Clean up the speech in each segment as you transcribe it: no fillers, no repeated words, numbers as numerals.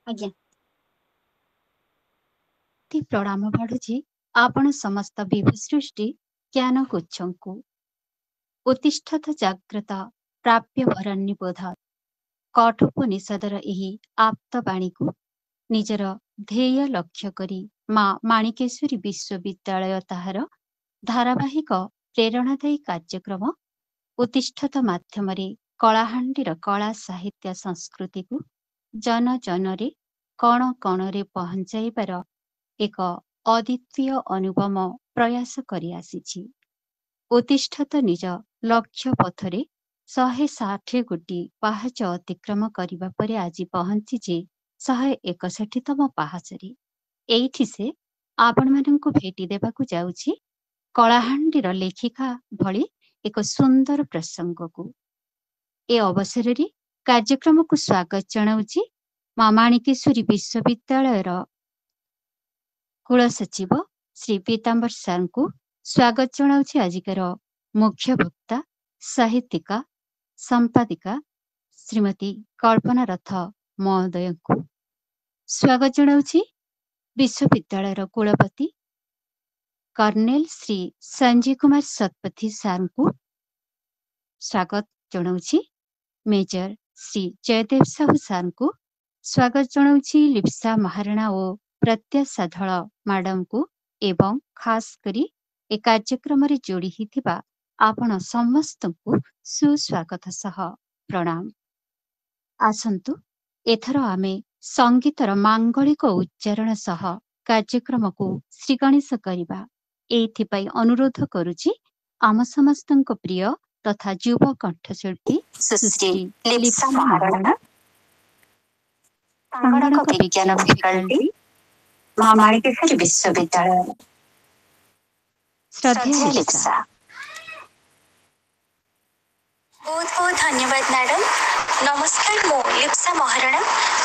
ଆଜ୍ଞା। ପ୍ରଣାମ ବାଢୁଛି ଆପଣ ସମସ୍ତ ବିଭୁସୃଷ୍ଟି ଜ୍ଞାନ ଗୁଚ୍ଛଙ୍କୁ। ଉତ୍ତିଷ୍ଠତ ଜାଗ୍ରତ ପ୍ରାପ୍ୟ ବରାନ୍ନିବୋଧ, କଠୋପନିଷଦର ଏହି ଆପ୍ତବାଣୀକୁ ନିଜର ଧ୍ୟେୟ ଲକ୍ଷ୍ୟ କରି ମା ମାଣିକେଶ୍ୱରୀ ବିଶ୍ୱବିଦ୍ୟାଳୟ ତାହାର ଧାରାବାହିକ ପ୍ରେରଣାଦାୟୀ କାର୍ଯ୍ୟକ୍ରମ ଉତ୍ତିଷ୍ଠତ ମାଧ୍ୟମରେ କଳାହାଣ୍ଡିର କଳା, ସାହିତ୍ୟ, ସଂସ୍କୃତିକୁ ଜନ ଜନରେ କଣ କଣରେ ପହଞ୍ଚାଇବାର ଏକ ଅଦ୍ୱିତୀୟ ଅନୁପମ ପ୍ରୟାସ କରିଆସିଛି। ଉତ୍ତିଷ୍ଠତ ନିଜ ଲକ୍ଷ୍ୟ ପଥରେ 160 ଗୋଟି ପାହାଚ ଅତିକ୍ରମ କରିବା ପରେ ଆଜି ପହଞ୍ଚିଛି 161ତମ ପାହାଚରେ। ଏଇଠି ସେ ଆପଣମାନଙ୍କୁ ଭେଟି ଦେବାକୁ ଯାଉଛି କଳାହାଣ୍ଡିର ଲେଖିକା ଭଳି ଏକ ସୁନ୍ଦର ପ୍ରସଙ୍ଗକୁ। ଏ ଅବସରରେ କାର୍ଯ୍ୟକ୍ରମକୁ ସ୍ୱାଗତ ଜଣାଉଛି ମା ମାଣିକେଶ୍ୱରୀ ବିଶ୍ୱବିଦ୍ୟାଳୟର କୁଳସଚିବ ଶ୍ରୀ ପୀତାମ୍ବର ସାର୍ଙ୍କୁ। ସ୍ୱାଗତ ଜଣାଉଛି ଆଜିକାର ମୁଖ୍ୟ ବକ୍ତା, ସାହିତ୍ୟିକା, ସମ୍ପାଦିକା ଶ୍ରୀମତୀ କଳ୍ପନା ରଥ ମହୋଦୟଙ୍କୁ। ସ୍ୱାଗତ ଜଣାଉଛି ବିଶ୍ୱବିଦ୍ୟାଳୟର କୁଳପତି କର୍ଣ୍ଣେଲ ଶ୍ରୀ ସଞ୍ଜୟ କୁମାର ଶତପଥୀ ସାର୍ଙ୍କୁ। ସ୍ୱାଗତ ଜଣାଉଛି ମେଜର ଶ୍ରୀ ଜୟଦେବ ସାହୁ ସାର୍ଙ୍କୁ। ସ୍ୱାଗତ ଜଣାଉଛି ଲିପ୍ସା ମହାରଣା ଓ ପ୍ରତ୍ୟାଶା ଧଳ ମ୍ୟାଡାମଙ୍କୁ ଏବଂ ଖାସ କରି ଏ କାର୍ଯ୍ୟକ୍ରମରେ ଯୋଡ଼ି ହୋଇଥିବା ଆପଣ ସମସ୍ତଙ୍କୁ ସୁସ୍ୱାଗତ ସହ ପ୍ରଣାମ। ଆସନ୍ତୁ, ଏଥର ଆମେ ସଙ୍ଗୀତର ମାଙ୍ଗଳିକ ଉଚ୍ଚାରଣ ସହ କାର୍ଯ୍ୟକ୍ରମକୁ ଶ୍ରୀଗଣେଶ କରିବା। ଏଇଥିପାଇଁ ଅନୁରୋଧ କରୁଛି ଆମ ସମସ୍ତଙ୍କ ପ୍ରିୟ ତଥା ଯୁବ କଣ୍ଠଶିଳ୍ପୀ ସୁଶ୍ରୀ ଲିପ୍ସା ମହାରଣା, ସଂଗଣକ ବିଜ୍ଞାନ ଫ୍ୟାକଲ୍ଟି, ମା ମାଣିକେଶ୍ୱରୀ ବିଶ୍ୱବିଦ୍ୟାଳୟ। ଶ୍ରଦ୍ଧେୟ ଶ୍ରଦ୍ଧେୟ ଲିପ୍ସା। ଲିପ୍ସା। ବହୁତ ବହୁତ ଧନ୍ୟବାଦ ମ୍ୟାଡ଼ାମ। ନମସ୍କାର, ମୁଁ ଲିପ୍ସା ମହାରଣା।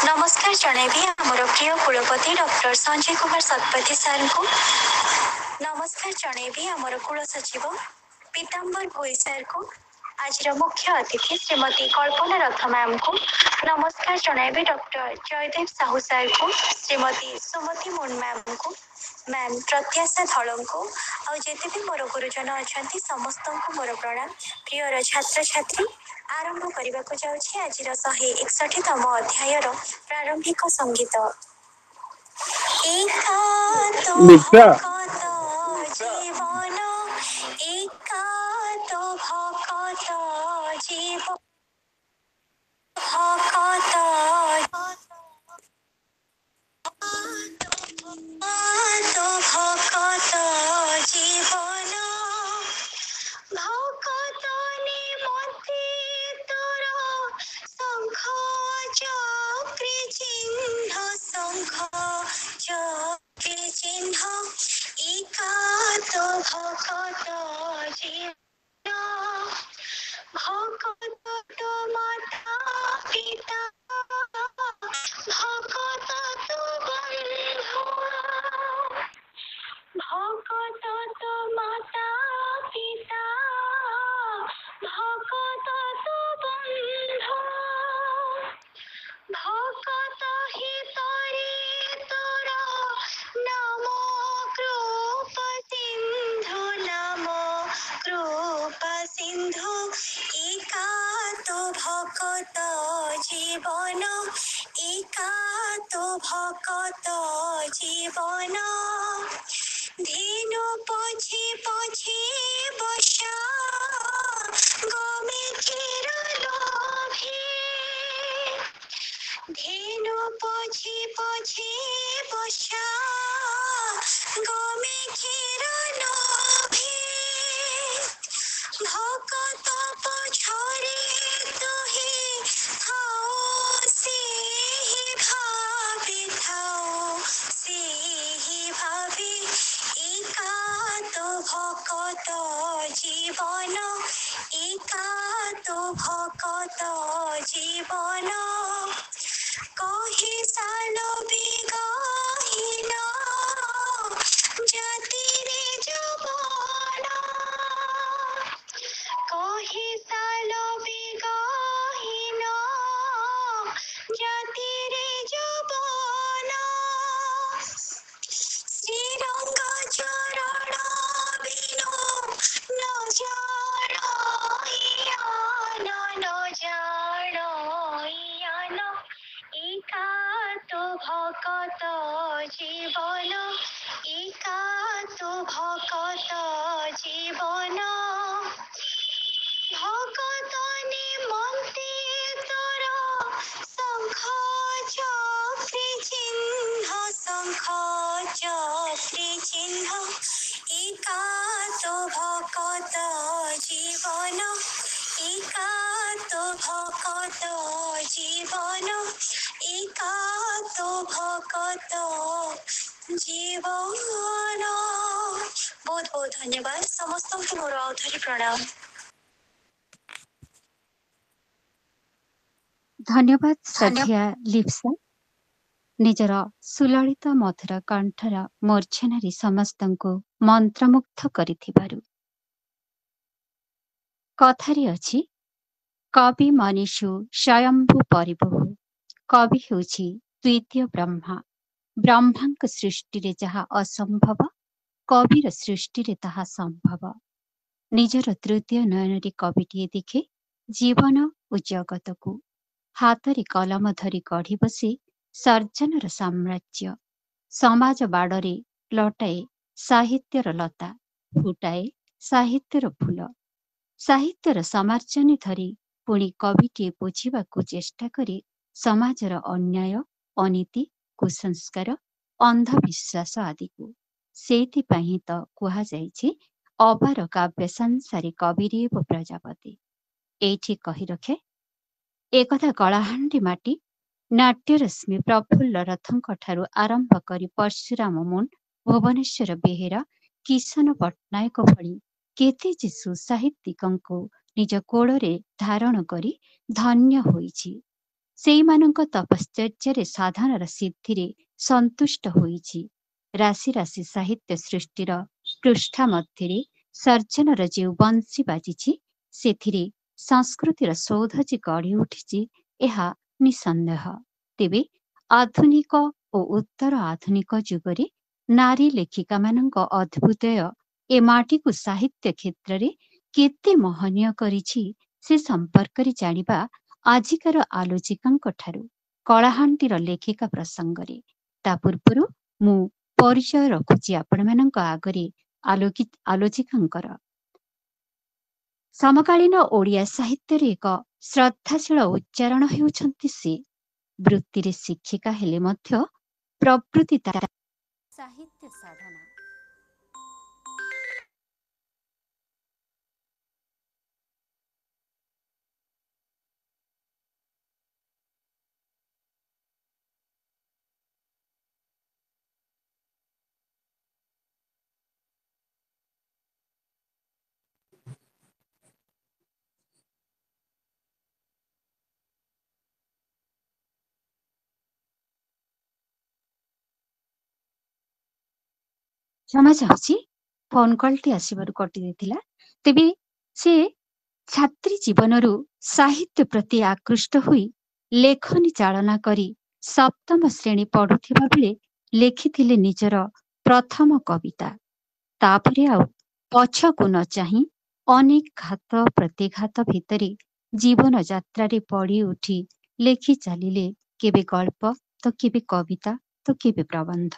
ନମସ୍କାର ଜଣାଇବି ଆମର ପ୍ରିୟ କୁଳପତି ଡକ୍ଟର ସଞ୍ଜୟ କୁମାର ଶତପଥୀ ସାର୍ଙ୍କୁ। ନମସ୍କାର ଜଣାଇବି ଆମର କୁଳସଚିବ ପୀତାମ୍ବର ଭୋଇ ସାର୍ଙ୍କୁ, ଆଜିର ମୁଖ୍ୟ ଅତିଥି ଶ୍ରୀମତୀ କଳ୍ପନା ରଥ ମ୍ୟାମ୍ଙ୍କୁ। ନମସ୍କାର ଜଣାଇବି ଡକ୍ଟର ଜୟଦେବ ସାହୁ ସାର୍ଙ୍କୁ, ଶ୍ରୀମତୀ ସୁମତୀ ମୁଣ୍ଡ ମ୍ୟାମ୍ଙ୍କୁ, ମ୍ୟାମ୍ ପ୍ରତ୍ୟାଶା ଧଳଙ୍କୁ, ଆଉ ଯେତେ ବି ମୋର ଗୁରୁଜନ ଅଛନ୍ତି ସମସ୍ତଙ୍କୁ ମୋର ପ୍ରଣାମ। ପ୍ରିୟର ଛାତ୍ରଛାତ୍ରୀ, ଆରମ୍ଭ କରିବାକୁ ଯାଉଛି ଆଜିର 161ତମ ଅଧ୍ୟାୟର ପ୍ରାରମ୍ଭିକ ସଙ୍ଗୀତ। ଏକା ତ ଲିପ୍ସା। ଭକତ ଜୀବନ, ଏକା ତ ଭକତ ଜୀବ, ଭକତ ତ ଭକତ ଜୀବନ, ଭକତ ନିମନ୍ତେ ତୋର ଶଙ୍ଖ ଚକ୍ରେ ଚିହ୍ନ, ଶଙ୍ଖ ଚକ୍ରେ ଚିହ୍ନ, ଏକା ତ ଭକତ ଜୀବନ, ଭକତ ତ ମାତା ପିତା, ଭକତ ତ ବନ୍ଧୁ, ଭକତ ତ ମାତା ପିତା, ଭକତ ତ ବନ୍ଧୁ, ଭକତ ହିତରେ ତୋର ନାମ କୃପା ସିନ୍ଧୁ, ନାମ କୃପା ସିନ୍ଧୁ, ଏକା ତ ଭକତ ଜୀବନ, ଏକା ତ ଭକତ ଜୀବନ, ଧେନୁ ପଛେ ପଛେ ବସା ଗମେ କ୍ଷୀର ଲୋଭେ, ଧେନୁ ପଛେ ପଛେ ବସା ଗମେ କ୍ଷୀର ଲୋଭେ, ଭକତ ପଛରେ ତୁହି ଥାଅ ସେହି ଭାବେ, ଥାଅ ସେହି ଭାବେ, ଏକା ତ ଭକତ ଜୀବନ, ଏକା ତ ଭକତ ଜୀବନ, କହି ସାଲ ବିଗହୀନ ଜାତିରେ ଯବନ, କହି ସାଲ ବିଗହୀନ। ଭକତ ଜୀବନ, ଏକା ତୋ ଭକତ ଜୀବନ। ଭକତ ନିମନ୍ତେ ତୋର ଶଙ୍ଖ ଚକ୍ରି ଚିହ୍ନ, ଶଙ୍ଖ ଚକ୍ରି ଚିହ୍ନ, ଏକା ତୋ ଭକତ ଜୀବନ, ଏକା ତୋ ଭକତ ଜୀବନ, ଏକା ତୋ ଭକତ ଜୀବନ। ବହୁତ ବହୁତ ଧନ୍ୟବାଦ ସମସ୍ତଙ୍କୁ, ମୋର ଆଉ ଥରେ ପ୍ରଣାମ। ଧନ୍ୟବାଦ ଶ୍ରଦ୍ଧେୟା ଲିପ୍ସା, ନିଜର ସୁଲଳିତ ମଧୁର କଣ୍ଠର ମୂର୍ଚ୍ଛନାରେ ସମସ୍ତଙ୍କୁ ମନ୍ତ୍ରମୁଗ୍ଧ କରିଥିବାରୁ। କଥାରେ ଅଛି, କବି ମନୀଷୁ ସ୍ୱୟମ୍ଭୁ ପରିଭୁ। କବି ହେଉଛି ଦ୍ୱିତୀୟ ବ୍ରହ୍ମା। ବ୍ରହ୍ମାଙ୍କ ସୃଷ୍ଟିରେ ଯାହା ଅସମ୍ଭବ, କବିର ସୃଷ୍ଟିରେ ତାହା ସମ୍ଭବ। ନିଜର ତୃତୀୟ ନୟନରେ କବିଟିଏ ଦେଖେ ଜୀବନ ଓ ଜଗତକୁ। ହାତରେ କଲମ ଧରି ଗଢ଼ି ବସେ ସର୍ଜନର ସାମ୍ରାଜ୍ୟ। ସମାଜ ବାଡ଼ରେ ଲଟାଏ ସାହିତ୍ୟର ଲତା, ଫୁଟାଏ ସାହିତ୍ୟର ଫୁଲ। ସାହିତ୍ୟର ସମାର୍ଜନୀ ଧରି ପୁଣି କବିଟିଏ ବୁଝିବାକୁ ଚେଷ୍ଟା କରେ ସମାଜର ଅନ୍ୟାୟ, ଅନୀତି, କୁସଂସ୍କାର, ଅନ୍ଧବିଶ୍ୱାସ ଆଦିକୁ। ସେଇଥିପାଇଁ ତ କୁହାଯାଇଛି, ଅପାର କାବ୍ୟ ସଂସାରେ କବିରେବ ପ୍ରଜାପତି। ଏଇଠି କହି ରଖେ, ଏକଥା କଳାହାଣ୍ଡି ମାଟି ନାଟ୍ୟରଶ୍ମି ପ୍ରଫୁଲ୍ଲ ରଥଙ୍କ ଠାରୁ ଆରମ୍ଭ କରି ପରଶୁରାମ ମୁନ୍, ଭୁବନେଶ୍ୱର ବେହେରା, କିଶନ ପଟ୍ଟନାୟକ ଭଳି କେତେ ଯେ ସୁସାହିତ୍ୟିକଙ୍କୁ ନିଜ କୋଳରେ ଧାରଣ କରି ଧନ୍ୟ ହୋଇଛି। ସେଇମାନଙ୍କ ତପଶ୍ଚର୍ଯ୍ୟରେ ସାଧନାର ସିଦ୍ଧିରେ ସନ୍ତୁଷ୍ଟ ହୋଇଛି। ରାଶି ରାଶି ସାହିତ୍ୟ ସୃଷ୍ଟିର ପୃଷ୍ଠା ମଧ୍ୟରେ ସର୍ଜନର ଯେଉଁ ବଂଶୀ ବାଜିଛି, ସେଥିରେ ସଂସ୍କୃତିର ସୌଧ ଯେ ଗଢ଼ି ଉଠିଛି, ଏହା ନିଃସନ୍ଦେହ। ତେବେ ଆଧୁନିକ ଓ ଉତ୍ତର ଆଧୁନିକ ଯୁଗରେ ନାରୀ ଲେଖିକାମାନଙ୍କ ଅଦ୍ଭୁତୟ ଏ ମାଟିକୁ ସାହିତ୍ୟ କ୍ଷେତ୍ରରେ କେତେ ମହନୀୟ କରିଛି, ସେ ସମ୍ପର୍କରେ ଜାଣିବା ଆଜିକାର ଆଲୋଚିକାଙ୍କ ଠାରୁ କଳାହାଣ୍ଡିର ଲେଖିକା ପ୍ରସଙ୍ଗରେ। ତା ପୂର୍ବରୁ ମୁଁ ପରିଚୟ ରଖୁଛି ଆପଣମାନଙ୍କ ଆଗରେ ଆଲୋଚିକାଙ୍କର। ସମକାଳୀନ ଓଡ଼ିଆ ସାହିତ୍ୟରେ ଏକ ଶ୍ରଦ୍ଧାଶୀଳ ଉଚ୍ଚାରଣ ହେଉଛନ୍ତି ସେ। ବୃତ୍ତିରେ ଶିକ୍ଷିକା ହେଲେ ମଧ୍ୟ ପ୍ରବୃତ୍ତି ସାହିତ୍ୟ ସାଧନା। କ୍ଷମା ଚାହୁଁଛି, ଫୋନ କଲଟି ଆସିବାରୁ କଟି ଯାଇଥିଲା। ତେବେ ସେ ଛାତ୍ରୀ ଜୀବନରୁ ସାହିତ୍ୟ ପ୍ରତି ଆକୃଷ୍ଟ ହୋଇ ଲେଖନୀ ଚାଳନା କରି ସପ୍ତମ ଶ୍ରେଣୀ ପଢୁଥିବା ବେଳେ ଲେଖିଥିଲେ ନିଜର ପ୍ରଥମ କବିତା। ତାପରେ ଆଉ ପଛକୁ ନ ଚାହିଁ ଅନେକ ଘାତ ପ୍ରତିଘାତ ଭିତରେ ଜୀବନ ଯାତ୍ରାରେ ପଡ଼ି ଉଠି ଲେଖି ଚାଲିଲେ କେବେ ଗଳ୍ପ ତ କେବେ କବିତା ତ କେବେ ପ୍ରବନ୍ଧ।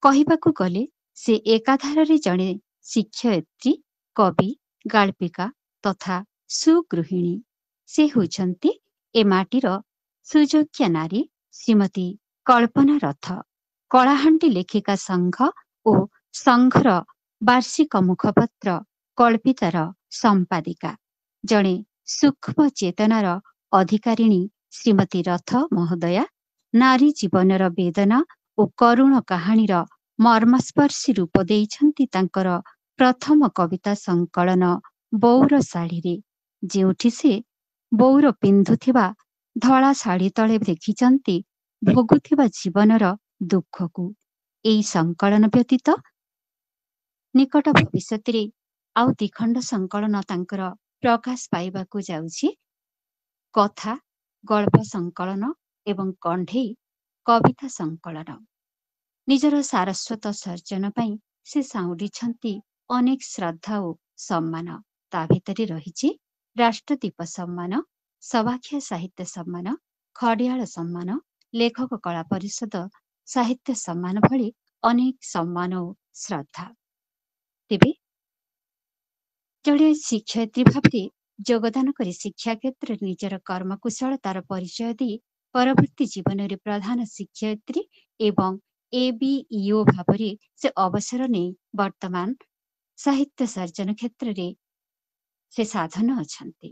କହିବାକୁ ଗଲେ ସେ ଏକାଧାରରେ ଜଣେ ଶିକ୍ଷୟିତ୍ରୀ, କବି, ଗାଳ୍ପିକା ତଥା ସୁଗୃହିଣୀ। ସେ ହେଉଛନ୍ତି ଏ ମାଟିର ସୁଯୋଗ୍ୟା ନାରୀ ଶ୍ରୀମତୀ କଳ୍ପନା ରଥ, କଳାହାଣ୍ଡି ଲେଖିକା ସଂଘ ଓ ସଂଘର ବାର୍ଷିକ ମୁଖପତ୍ର କଳ୍ପିତାର ସମ୍ପାଦିକା। ଜଣେ ସୂକ୍ଷ୍ମ ଚେତନାର ଅଧିକାରିଣୀ ଶ୍ରୀମତୀ ରଥ ମହୋଦୟା ନାରୀ ଜୀବନର ବେଦନା ଓ କରୁଣ କାହାଣୀର ମର୍ମସ୍ପର୍ଶୀ ରୂପ ଦେଇଛନ୍ତି ତାଙ୍କର ପ୍ରଥମ କବିତା ସଂକଳନ ବୋଉର ଶାଢ଼ୀରେ, ଯେଉଁଠି ସେ ବୋଉର ପିନ୍ଧୁଥିବା ଧଳା ଶାଢ଼ୀ ତଳେ ଦେଖିଛନ୍ତି ଭୋଗୁଥିବା ଜୀବନର ଦୁଃଖକୁ। ଏଇ ସଂକଳନ ବ୍ୟତୀତ ନିକଟ ଭବିଷ୍ୟତରେ ଆଉ ଦ୍ୱିଖଣ୍ଡ ସଂକଳନ ତାଙ୍କର ପ୍ରକାଶ ପାଇବାକୁ ଯାଉଛି, କଥା ଗଳ୍ପ ସଂକଳନ ଏବଂ କଣ୍ଢେଇ କବିତା ସଂକଳନ। ନିଜର ସାରସ୍ୱତ ସର୍ଜନ ପାଇଁ ସେ ସାଉଁଟିଛନ୍ତି ଅନେକ ଶ୍ରଦ୍ଧା ଓ ସମ୍ମାନ। ତା ଭିତରେ ରହିଛି ରାଷ୍ଟ୍ରଦୀପ ସମ୍ମାନ, ସବାଖିଆ ସାହିତ୍ୟ ସମ୍ମାନ, ଖଡ଼ିଆଳ ସମ୍ମାନ, ଲେଖକ କଳା ପରିଷଦ ସାହିତ୍ୟ ସମ୍ମାନ ଭଳି ଅନେକ ସମ୍ମାନ ଓ ଶ୍ରଦ୍ଧା। ତେବେ ଜଣେ ଶିକ୍ଷୟିତ୍ରୀ ଭାବରେ ଯୋଗଦାନ କରି ଶିକ୍ଷା କ୍ଷେତ୍ରରେ ନିଜର କର୍ମକୁଶଳତାର ପରିଚୟ ଦେଇ ପରବର୍ତ୍ତୀ ଜୀବନରେ ପ୍ରଧାନ ଶିକ୍ଷୟିତ୍ରୀ ଏବଂ ଏବିଇଓ ଭାବରେ ସେ ଅବସର ନେଇ ବର୍ତ୍ତମାନ ସାହିତ୍ୟ ସର୍ଜନ କ୍ଷେତ୍ରରେ ସେ ସାଧନ ଅଛନ୍ତି।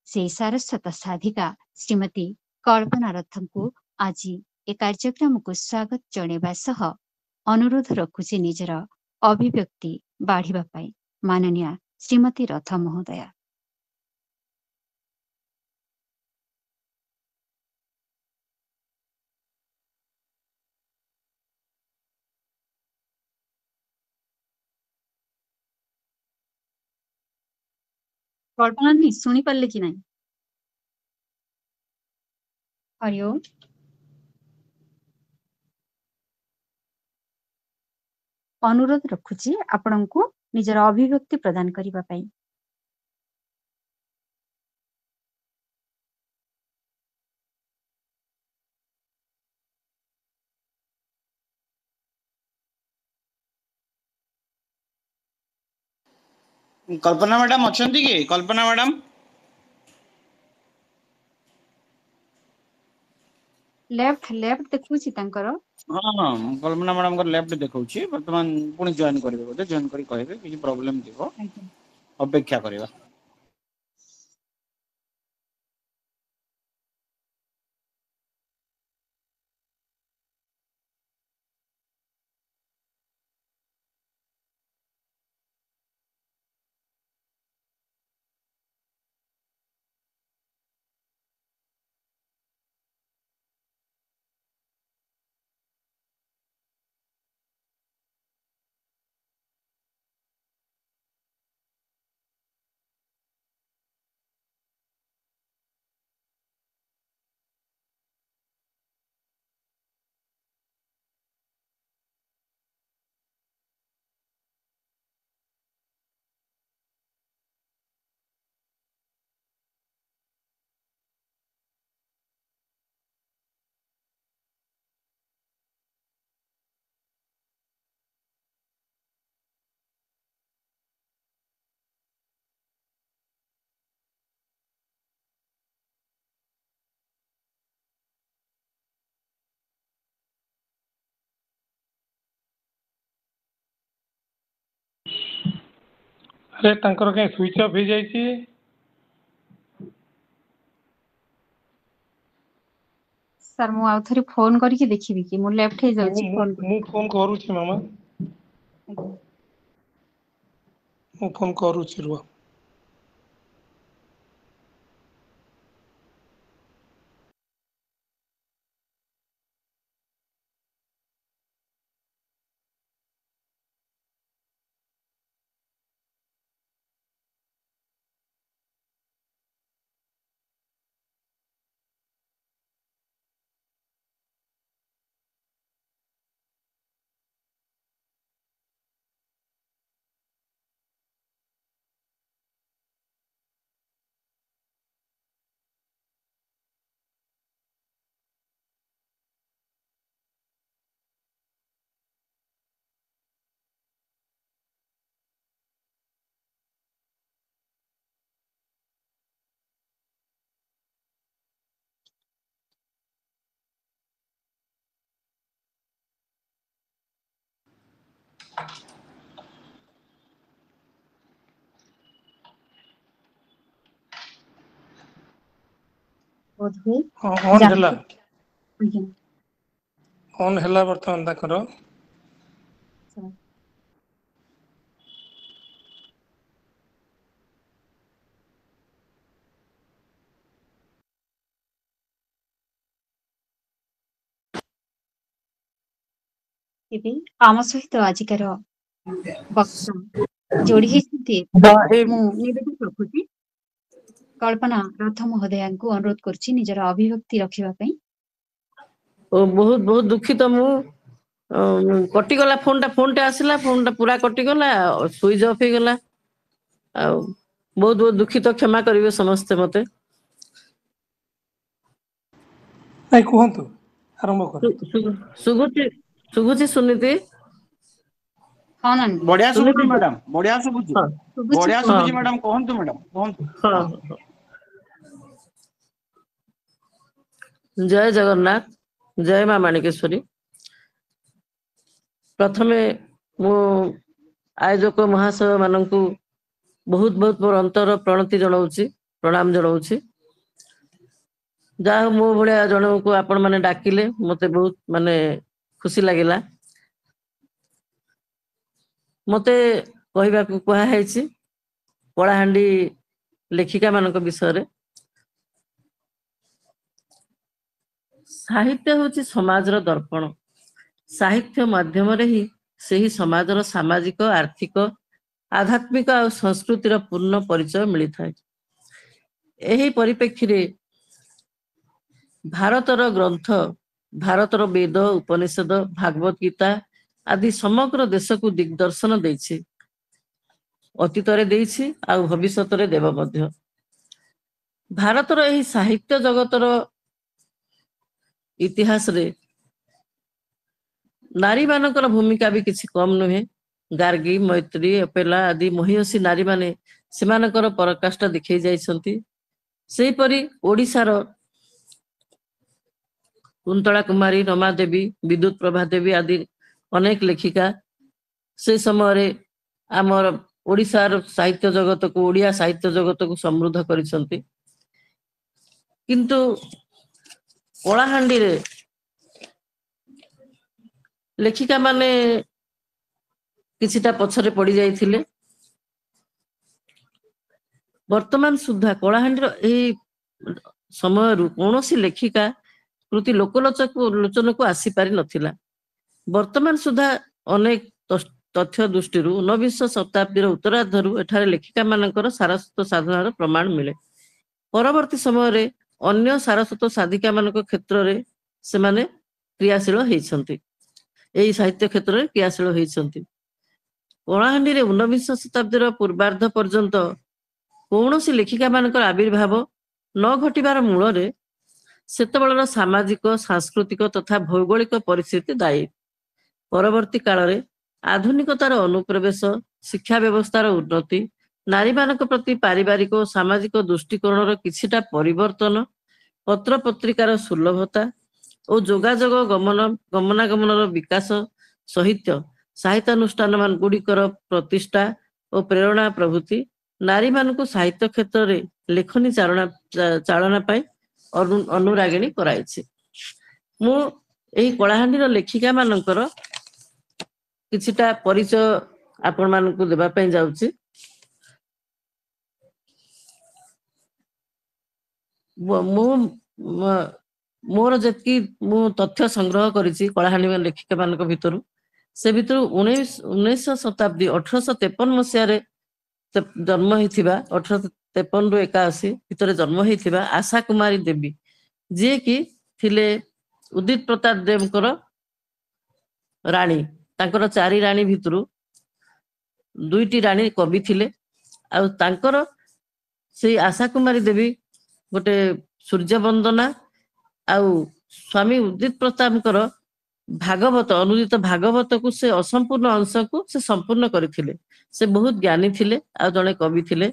ସେଇ ସାରସ୍ୱତ ସାଧିକା ଶ୍ରୀମତୀ କଳ୍ପନା ରଥଙ୍କୁ ଆଜି ଏ କାର୍ଯ୍ୟକ୍ରମକୁ ସ୍ୱାଗତ ଜଣାଇବା ସହ ଅନୁରୋଧ ରଖୁଛି ନିଜର ଅଭିବ୍ୟକ୍ତି ବାଢ଼ିବା ପାଇଁ। ମାନନୀୟା ଶ୍ରୀମତୀ ରଥ ମହୋଦୟା। କଳ୍ପନା ନି ଶୁଣି ପାରିଲେ କି ନାହିଁ? ହରିଓମ। ଅନୁରୋଧ ରଖୁଛି ଆପଣଙ୍କୁ ନିଜର ଅଭିବ୍ୟକ୍ତି ପ୍ରଦାନ କରିବା ପାଇଁ। କଳ୍ପନା ମ୍ୟାଡାମ ଅଛନ୍ତି କି? କଳ୍ପନା ମ୍ୟାଡାମ? ଲେଫ୍ଟ ଲେଫ୍ଟ ଦେଖୁଛି ତାଙ୍କର। ହଁ ହଁ, କଳ୍ପନା ମ୍ୟାଡାମଙ୍କର ଲେଫ୍ଟ ଦେଖଉଛି। ବର୍ତ୍ତମାନ ପୁଣି ଜଏନ କରିବେ ବୋଧେ, ଜଏନ କରି କହିବେ, କିଛି ପ୍ରୋବ୍ଲେମ ଥିବ। ଆଜ୍ଞା। ଅପେକ୍ଷା କରିବା। ଆରେ, ତାଙ୍କର କାହିଁ ସୁଇଚ୍ ଅଫ୍ ହେଇଯାଇଛି? ସାର୍, ମୁଁ ଆଉ ଥରେ ଫୋନ କରିକି ଦେଖିବି କି? ମୁଁ ଲେଫ୍ଟ ମୁଁ ହେଇଯାଉଛି ମୁଁ ଫୋନ। ମୁଁ ଫୋନ କରୁଛି ମାମା। ଆଜ୍ଞା। ମୁଁ ଫୋନ କରୁଛି, ରୁହ। ବୋଧହୁଏ ହଁ, ଅନ୍ ହେଲା। ଆଜ୍ଞା। ଅନ୍ ହେଲା ବର୍ତ୍ତମାନ ତାଙ୍କର। ସାର୍। ତେବେ ଆମ ସହିତ ଆଜିକାର ବକ୍ତା ଯୋଡି ହେଇଛନ୍ତି। ମୁଁ ନିବେଦନ ରଖୁଛି, କଳ୍ପନା ରଥ ମହୋଦୟାଙ୍କୁ ଅନୁରୋଧ କରୁଛି ନିଜର ଅଭିବ୍ୟକ୍ତି ରଖିବା ପାଇଁ। ଓ, ବହୁତ ବହୁତ ଦୁଃଖିତ ମୁଁ। କଟିଗଲା ଫୋନଟା, ଫୋନଟା ଆସିଲା, ଫୋନଟା ପୁରା କଟିଗଲା, ସୁଇଚ୍ ଅଫ୍ ହେଇଗଲା। ଆଉ ବହୁତ ବହୁତ ଦୁଃଖିତ, କ୍ଷମା କରିବେ ସମସ୍ତେ ମତେ। ନାଇଁ, କୁହନ୍ତୁ। ଆରମ୍ଭ କରନ୍ତୁ। ଶୁଭୁଛି, ଶୁଭୁଛି ସୁନୀତି? ହଁ ନାନୀ। ବଢିଆ ଶୁଭୁଛି ସୁନୀତି। ମ୍ୟାଡାମ, ବଢିଆ ଶୁଭୁଛି। ହଁ। ଶୁଭୁଛି। ବଢିଆ ହଁ ଶୁଭୁଛି ମ୍ୟାଡାମ, କୁହନ୍ତୁ ମ୍ୟାଡାମ, କୁହନ୍ତୁ। ହଁ। ହଁ। ଜୟ ଜଗନ୍ନାଥ, ଜୟ ମା ମାଣିକେଶ୍ୱରୀ। ପ୍ରଥମେ ମୁଁ ଆୟୋଜକ ମହାଶୟ ମାନଙ୍କୁ ବହୁତ ବହୁତ ମୋର ଅନ୍ତର ପ୍ରଣତି ଜଣାଉଛି, ପ୍ରଣାମ ଜଣାଉଛି। ଯାହା ହଉ, ମୋ ଭଳିଆ ଜଣଙ୍କୁ ଆପଣ ମାନେ ଡାକିଲେ, ମତେ ବହୁତ ମାନେ ଖୁସି ଲାଗିଲା। ମତେ କହିବାକୁ କୁହାହେଇଛି କଳାହାଣ୍ଡି ଲେଖିକା ମାନଙ୍କ ବିଷୟରେ। ସାହିତ୍ୟ ହଉଛି ସମାଜର ଦର୍ପଣ। ସାହିତ୍ୟ ମାଧ୍ୟମରେ ହିଁ ସେହି ସମାଜର ସାମାଜିକ, ଆର୍ଥିକ, ଆଧ୍ୟାତ୍ମିକ ଆଉ ସଂସ୍କୃତିର ପୂର୍ଣ୍ଣ ପରିଚୟ ମିଳିଥାଏ। ଏହି ପରିପ୍ରେକ୍ଷୀରେ ଭାରତର ଗ୍ରନ୍ଥ, ଭାରତର ବେଦ, ଉପନିଷଦ, ଭାଗବତ ଗୀତା ଆଦି ସମଗ୍ର ଦେଶକୁ ଦିଗ୍ଦର୍ଶନ ଦେଇଛି, ଅତୀତରେ ଦେଇଛି ଆଉ ଭବିଷ୍ୟତରେ ଦେବ ମଧ୍ୟ। ଭାରତର ଏହି ସାହିତ୍ୟ ଜଗତର ଇତିହାସରେ ନାରୀ ମାନଙ୍କର ଭୂମିକା ବି କିଛି କମ ନୁହେଁ। ଗାର୍ଗୀ, ମୈତ୍ରୀ, ଅପେଲା ଆଦି ମହିୟସୀ ନାରୀମାନେ ସେମାନଙ୍କର ପରାକାଷ୍ଠା ଦେଖେଇ ଯାଇଛନ୍ତି। ସେହିପରି ଓଡ଼ିଶାର କୁନ୍ତଳା କୁମାରୀ, ରମା ଦେବୀ, ବିଦ୍ୟୁତ ପ୍ରଭା ଦେବୀ ଆଦି ଅନେକ ଲେଖିକା ସେ ସମୟରେ ଆମର ଓଡ଼ିଶାର ସାହିତ୍ୟ ଜଗତକୁ, ଓଡ଼ିଆ ସାହିତ୍ୟ ଜଗତକୁ ସମୃଦ୍ଧ କରିଛନ୍ତି। କିନ୍ତୁ କଳାହାଣ୍ଡିରେ ଲେଖିକା ମାନେ କିଛିଟା ପଛରେ ପଡି ଯାଇଥିଲେ। ବର୍ତ୍ତମାନ ସୁଦ୍ଧା କଳାହାଣ୍ଡିର ଏହି ସମୟରୁ କୌଣସି ଲେଖିକା କୃତି ଲୋକଲୋଚକୁ ଲୋଚନକୁ ଆସିପାରି ନଥିଲା। ବର୍ତ୍ତମାନ ସୁଦ୍ଧା ଅନେକ ତଥ୍ୟ ଦୃଷ୍ଟିରୁ ଊନବିଂଶ ଶତାବ୍ଦୀର ଉତ୍ତରାର୍ଦ୍ଧରୁ ଏଠାରେ ଲେଖିକା ମାନଙ୍କର ସାରସ୍ୱତ ସାଧନାର ପ୍ରମାଣ ମିଳେ। ପରବର୍ତ୍ତୀ ସମୟରେ ଅନ୍ୟ ସାରସ୍ୱତ ସାଧିକା ମାନଙ୍କ କ୍ଷେତ୍ରରେ ସେମାନେ କ୍ରିୟାଶୀଳ ହେଇଛନ୍ତି, ଏହି ସାହିତ୍ୟ କ୍ଷେତ୍ରରେ କ୍ରିୟାଶୀଳ ହେଇଛନ୍ତି। କଳାହାଣ୍ଡିରେ ଊନବିଂଶ ଶତାବ୍ଦୀର ପୂର୍ବାର୍ଦ୍ଧ ପର୍ଯ୍ୟନ୍ତ କୌଣସି ଲେଖିକା ମାନଙ୍କର ଆବିର୍ଭାବ ନ ଘଟିବାର ମୂଳରେ ସେତେବେଳର ସାମାଜିକ, ସାଂସ୍କୃତିକ ତଥା ଭୌଗୋଳିକ ପରିସ୍ଥିତି ଦାୟୀ। ପରବର୍ତ୍ତୀ କାଳରେ ଆଧୁନିକତାର ଅନୁପ୍ରବେଶ, ଶିକ୍ଷା ବ୍ୟବସ୍ଥାର ଉନ୍ନତି, ନାରୀମାନଙ୍କ ପ୍ରତି ପାରିବାରିକ ଓ ସାମାଜିକ ଦୃଷ୍ଟିକୋଣର କିଛିଟା ପରିବର୍ତ୍ତନ, ପତ୍ର ପତ୍ରିକାର ସୁଲଭତା ଓ ଯୋଗାଯୋଗ ଗମନାଗମନର ବିକାଶ ସହିତ ସାହିତ୍ୟାନୁଷ୍ଠାନ ଗୁଡ଼ିକର ପ୍ରତିଷ୍ଠା ଓ ପ୍ରେରଣା ପ୍ରଭୃତି ନାରୀମାନଙ୍କୁ ସାହିତ୍ୟ କ୍ଷେତ୍ରରେ ଲେଖନୀ ଚାଳନା ପାଇଁ ଅନୁରାଗିଣୀ କରାଇଛି। ମୁଁ ଏହି କଳାହାଣ୍ଡିର ଲେଖିକା ମାନଙ୍କର କିଛିଟା ପରିଚୟ ଆପଣ ମାନଙ୍କୁ ଦେବା ପାଇଁ ଯାଉଛି। ମୁଁ ମୋର ଯେତିକି ମୁଁ ତଥ୍ୟ ସଂଗ୍ରହ କରିଛି କଳାହାଣ୍ଡି ଲେଖିକା ମାନଙ୍କ ଭିତରୁ, ସେ ଭିତରୁ 19 ଶତାବ୍ଦୀ 1853 ମସିହାରେ ଜନ୍ମ ହେଇଥିବା, 1853 ରୁ 81 ଭିତରେ ଜନ୍ମ ହେଇଥିବା ଆଶା କୁମାରୀ ଦେବୀ, ଯିଏକି ଥିଲେ ଉଦିତ ପ୍ରତାପ ଦେବଙ୍କର ରାଣୀ। ତାଙ୍କର 4 ରାଣୀ ଭିତରୁ 2ଟି ରାଣୀ କବି ଥିଲେ। ଆଉ ତାଙ୍କର ସେଇ ଆଶା କୁମାରୀ ଦେବୀ ଗୋଟେ ସୂର୍ଯ୍ୟ ବନ୍ଦନା ଆଉ ସ୍ଵାମୀ ଉଦିତ ପ୍ରତାପଙ୍କର ଭାଗବତ, ଅନୁଦିତ ଭାଗବତକୁ ସେ ଅସମ୍ପୂର୍ଣ୍ଣ ଅଂଶକୁ ସେ ସମ୍ପୂର୍ଣ୍ଣ କରିଥିଲେ। ସେ ବହୁତ ଜ୍ଞାନୀ ଥିଲେ ଆଉ ଜଣେ କବି ଥିଲେ।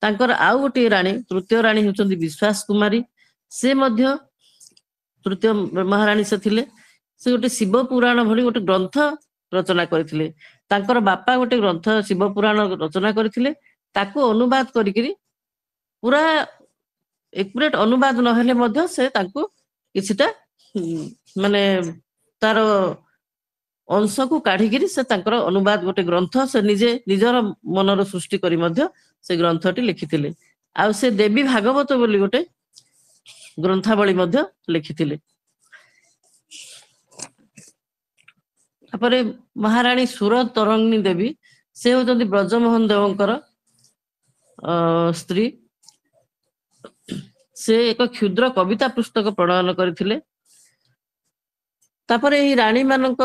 ତାଙ୍କର ଆଉ ଗୋଟିଏ ରାଣୀ, ତୃତୀୟ ରାଣୀ ହେଉଛନ୍ତି ବିଶ୍ୱାସ କୁମାରୀ। ସେ ମଧ୍ୟ ତୃତୀୟ ମହାରାଣୀ ସେ ଥିଲେ। ସେ ଗୋଟେ ଶିବ ପୁରାଣ ଭଳି ଗୋଟେ ଗ୍ରନ୍ଥ ରଚନା କରିଥିଲେ। ତାଙ୍କର ବାପା ଗୋଟେ ଗ୍ରନ୍ଥ ଶିବ ପୁରାଣ ରଚନା କରିଥିଲେ, ତାକୁ ଅନୁବାଦ କରିକିରି ପୁରା ଏକୁରେଟ ଅନୁବାଦ ନହେଲେ ମଧ୍ୟ ସେ ତାଙ୍କୁ କିଛିଟା ମାନେ ତାର ଅଂଶକୁ କାଢିକିରି ସେ ତାଙ୍କର ଅନୁବାଦ ଗୋଟେ ଗ୍ରନ୍ଥ ସେ ନିଜେ ନିଜର ମନର ସୃଷ୍ଟି କରି ମଧ୍ୟ ସେ ଗ୍ରନ୍ଥଟି ଲେଖିଥିଲେ। ଆଉ ସେ ଦେବୀ ଭାଗବତ ବୋଲି ଗୋଟେ ଗ୍ରନ୍ଥାବଳୀ ମଧ୍ୟ ଲେଖିଥିଲେ। ତାପରେ ମହାରାଣୀ ସୁର ତରଙ୍ଗିଣୀ ଦେବୀ, ସେ ହଉଛନ୍ତି ବ୍ରଜମୋହନ ଦେବଙ୍କର ସ୍ତ୍ରୀ। ସେ ଏକ କ୍ଷୁଦ୍ର କବିତା ପୁସ୍ତକ ପ୍ରଣୟନ କରିଥିଲେ। ତାପରେ ଏହି ରାଣୀ ମାନଙ୍କ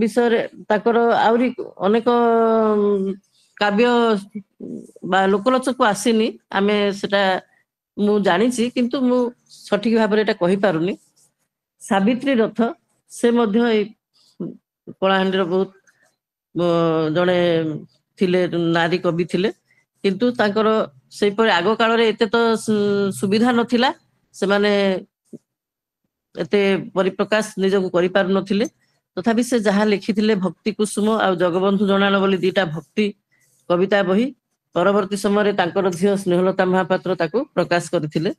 ବିଷୟରେ ତାଙ୍କର ଆହୁରି ଅନେକ କାବ୍ୟ ବା ଲୋକଲୋଚକୁ ଆସିନି, ଆମେ ସେଟା ମୁଁ ଜାଣିଛି କିନ୍ତୁ ମୁଁ ସଠିକ ଭାବରେ ଏଟା କହିପାରୁନି। ସାବିତ୍ରୀ ରଥ, ସେ ମଧ୍ୟ ଏଇ କଳାହାଣ୍ଡିର ବହୁତ ଜଣେ ଥିଲେ, ନାରୀ କବି ଥିଲେ। କିନ୍ତୁ ତାଙ୍କର ସେଇପରି ଆଗ କାଳରେ ଏତେ ତ ସୁବିଧା ନଥିଲା, ସେମାନେ ଏତେ ପରିପ୍ରକାଶ ନିଜକୁ କରିପାରୁନଥିଲେ। ତଥାପି ସେ ଯାହା ଲେଖିଥିଲେ, ଭକ୍ତି କୁସୁମ ଆଉ ଜଗବନ୍ଧୁ ଜଣାଣ ବୋଲି ଦିଟା ଭକ୍ତି କବିତା ବହି, ପରବର୍ତ୍ତୀ ସମୟରେ ତାଙ୍କର ଝିଅ ସ୍ନେହଲତା ମହାପାତ୍ର ତାକୁ ପ୍ରକାଶ କରିଥିଲେ।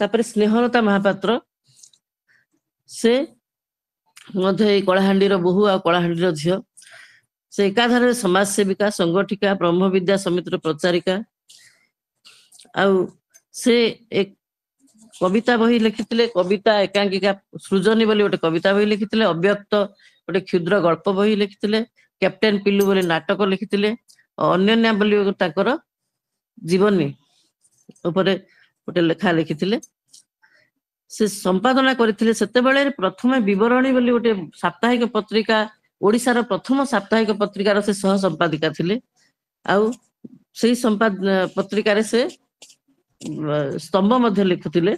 ତାପରେ ସ୍ନେହଲତା ମହାପାତ୍ର, ସେ ମଧ୍ୟ ଏଇ କଳାହାଣ୍ଡିର ବୋହୂ ଆଉ କଳାହାଣ୍ଡିର ଝିଅ। ସେ ଏକାଧାରରେ ସମାଜ ସେବିକା, ସଂଗଠିକା, ବ୍ରହ୍ମ ବିଦ୍ୟା ସମିତିର ପ୍ରଚାରିକା। ଆଉ ସେ ଏକ କବିତା ବହି ଲେଖିଥିଲେ, କବିତା ଏକାଙ୍କିକା ସୃଜନୀ ବୋଲି ଗୋଟେ କବିତା ବହି ଲେଖିଥିଲେ, ଅବ୍ୟକ୍ତ ଗୋଟେ କ୍ଷୁଦ୍ର ଗଳ୍ପ ବହି ଲେଖିଥିଲେ, କ୍ୟାପ୍ଟେନ ପିଲୁ ବୋଲି ନାଟକ ଲେଖିଥିଲେ, ଅନ୍ୟନ୍ୟା ବୋଲି ତାଙ୍କର ଜୀବନୀ ଉପରେ ଗୋଟେ ଲେଖା ଲେଖିଥିଲେ। ସେ ସମ୍ପାଦନା କରିଥିଲେ ସେତେବେଳେ ପ୍ରଥମେ ବିବରଣୀ ବୋଲି ଗୋଟେ ସାପ୍ତାହିକ ପତ୍ରିକା, ଓଡିଶାର ପ୍ରଥମ ସାପ୍ତାହିକ ପତ୍ରିକାର ସେ ସହ ସମ୍ପାଦିକା ଥିଲେ। ଆଉ ସେଇ ପତ୍ରିକାରେ ସେ ସ୍ତମ୍ଭ ମଧ୍ୟ ଲେଖୁଥିଲେ।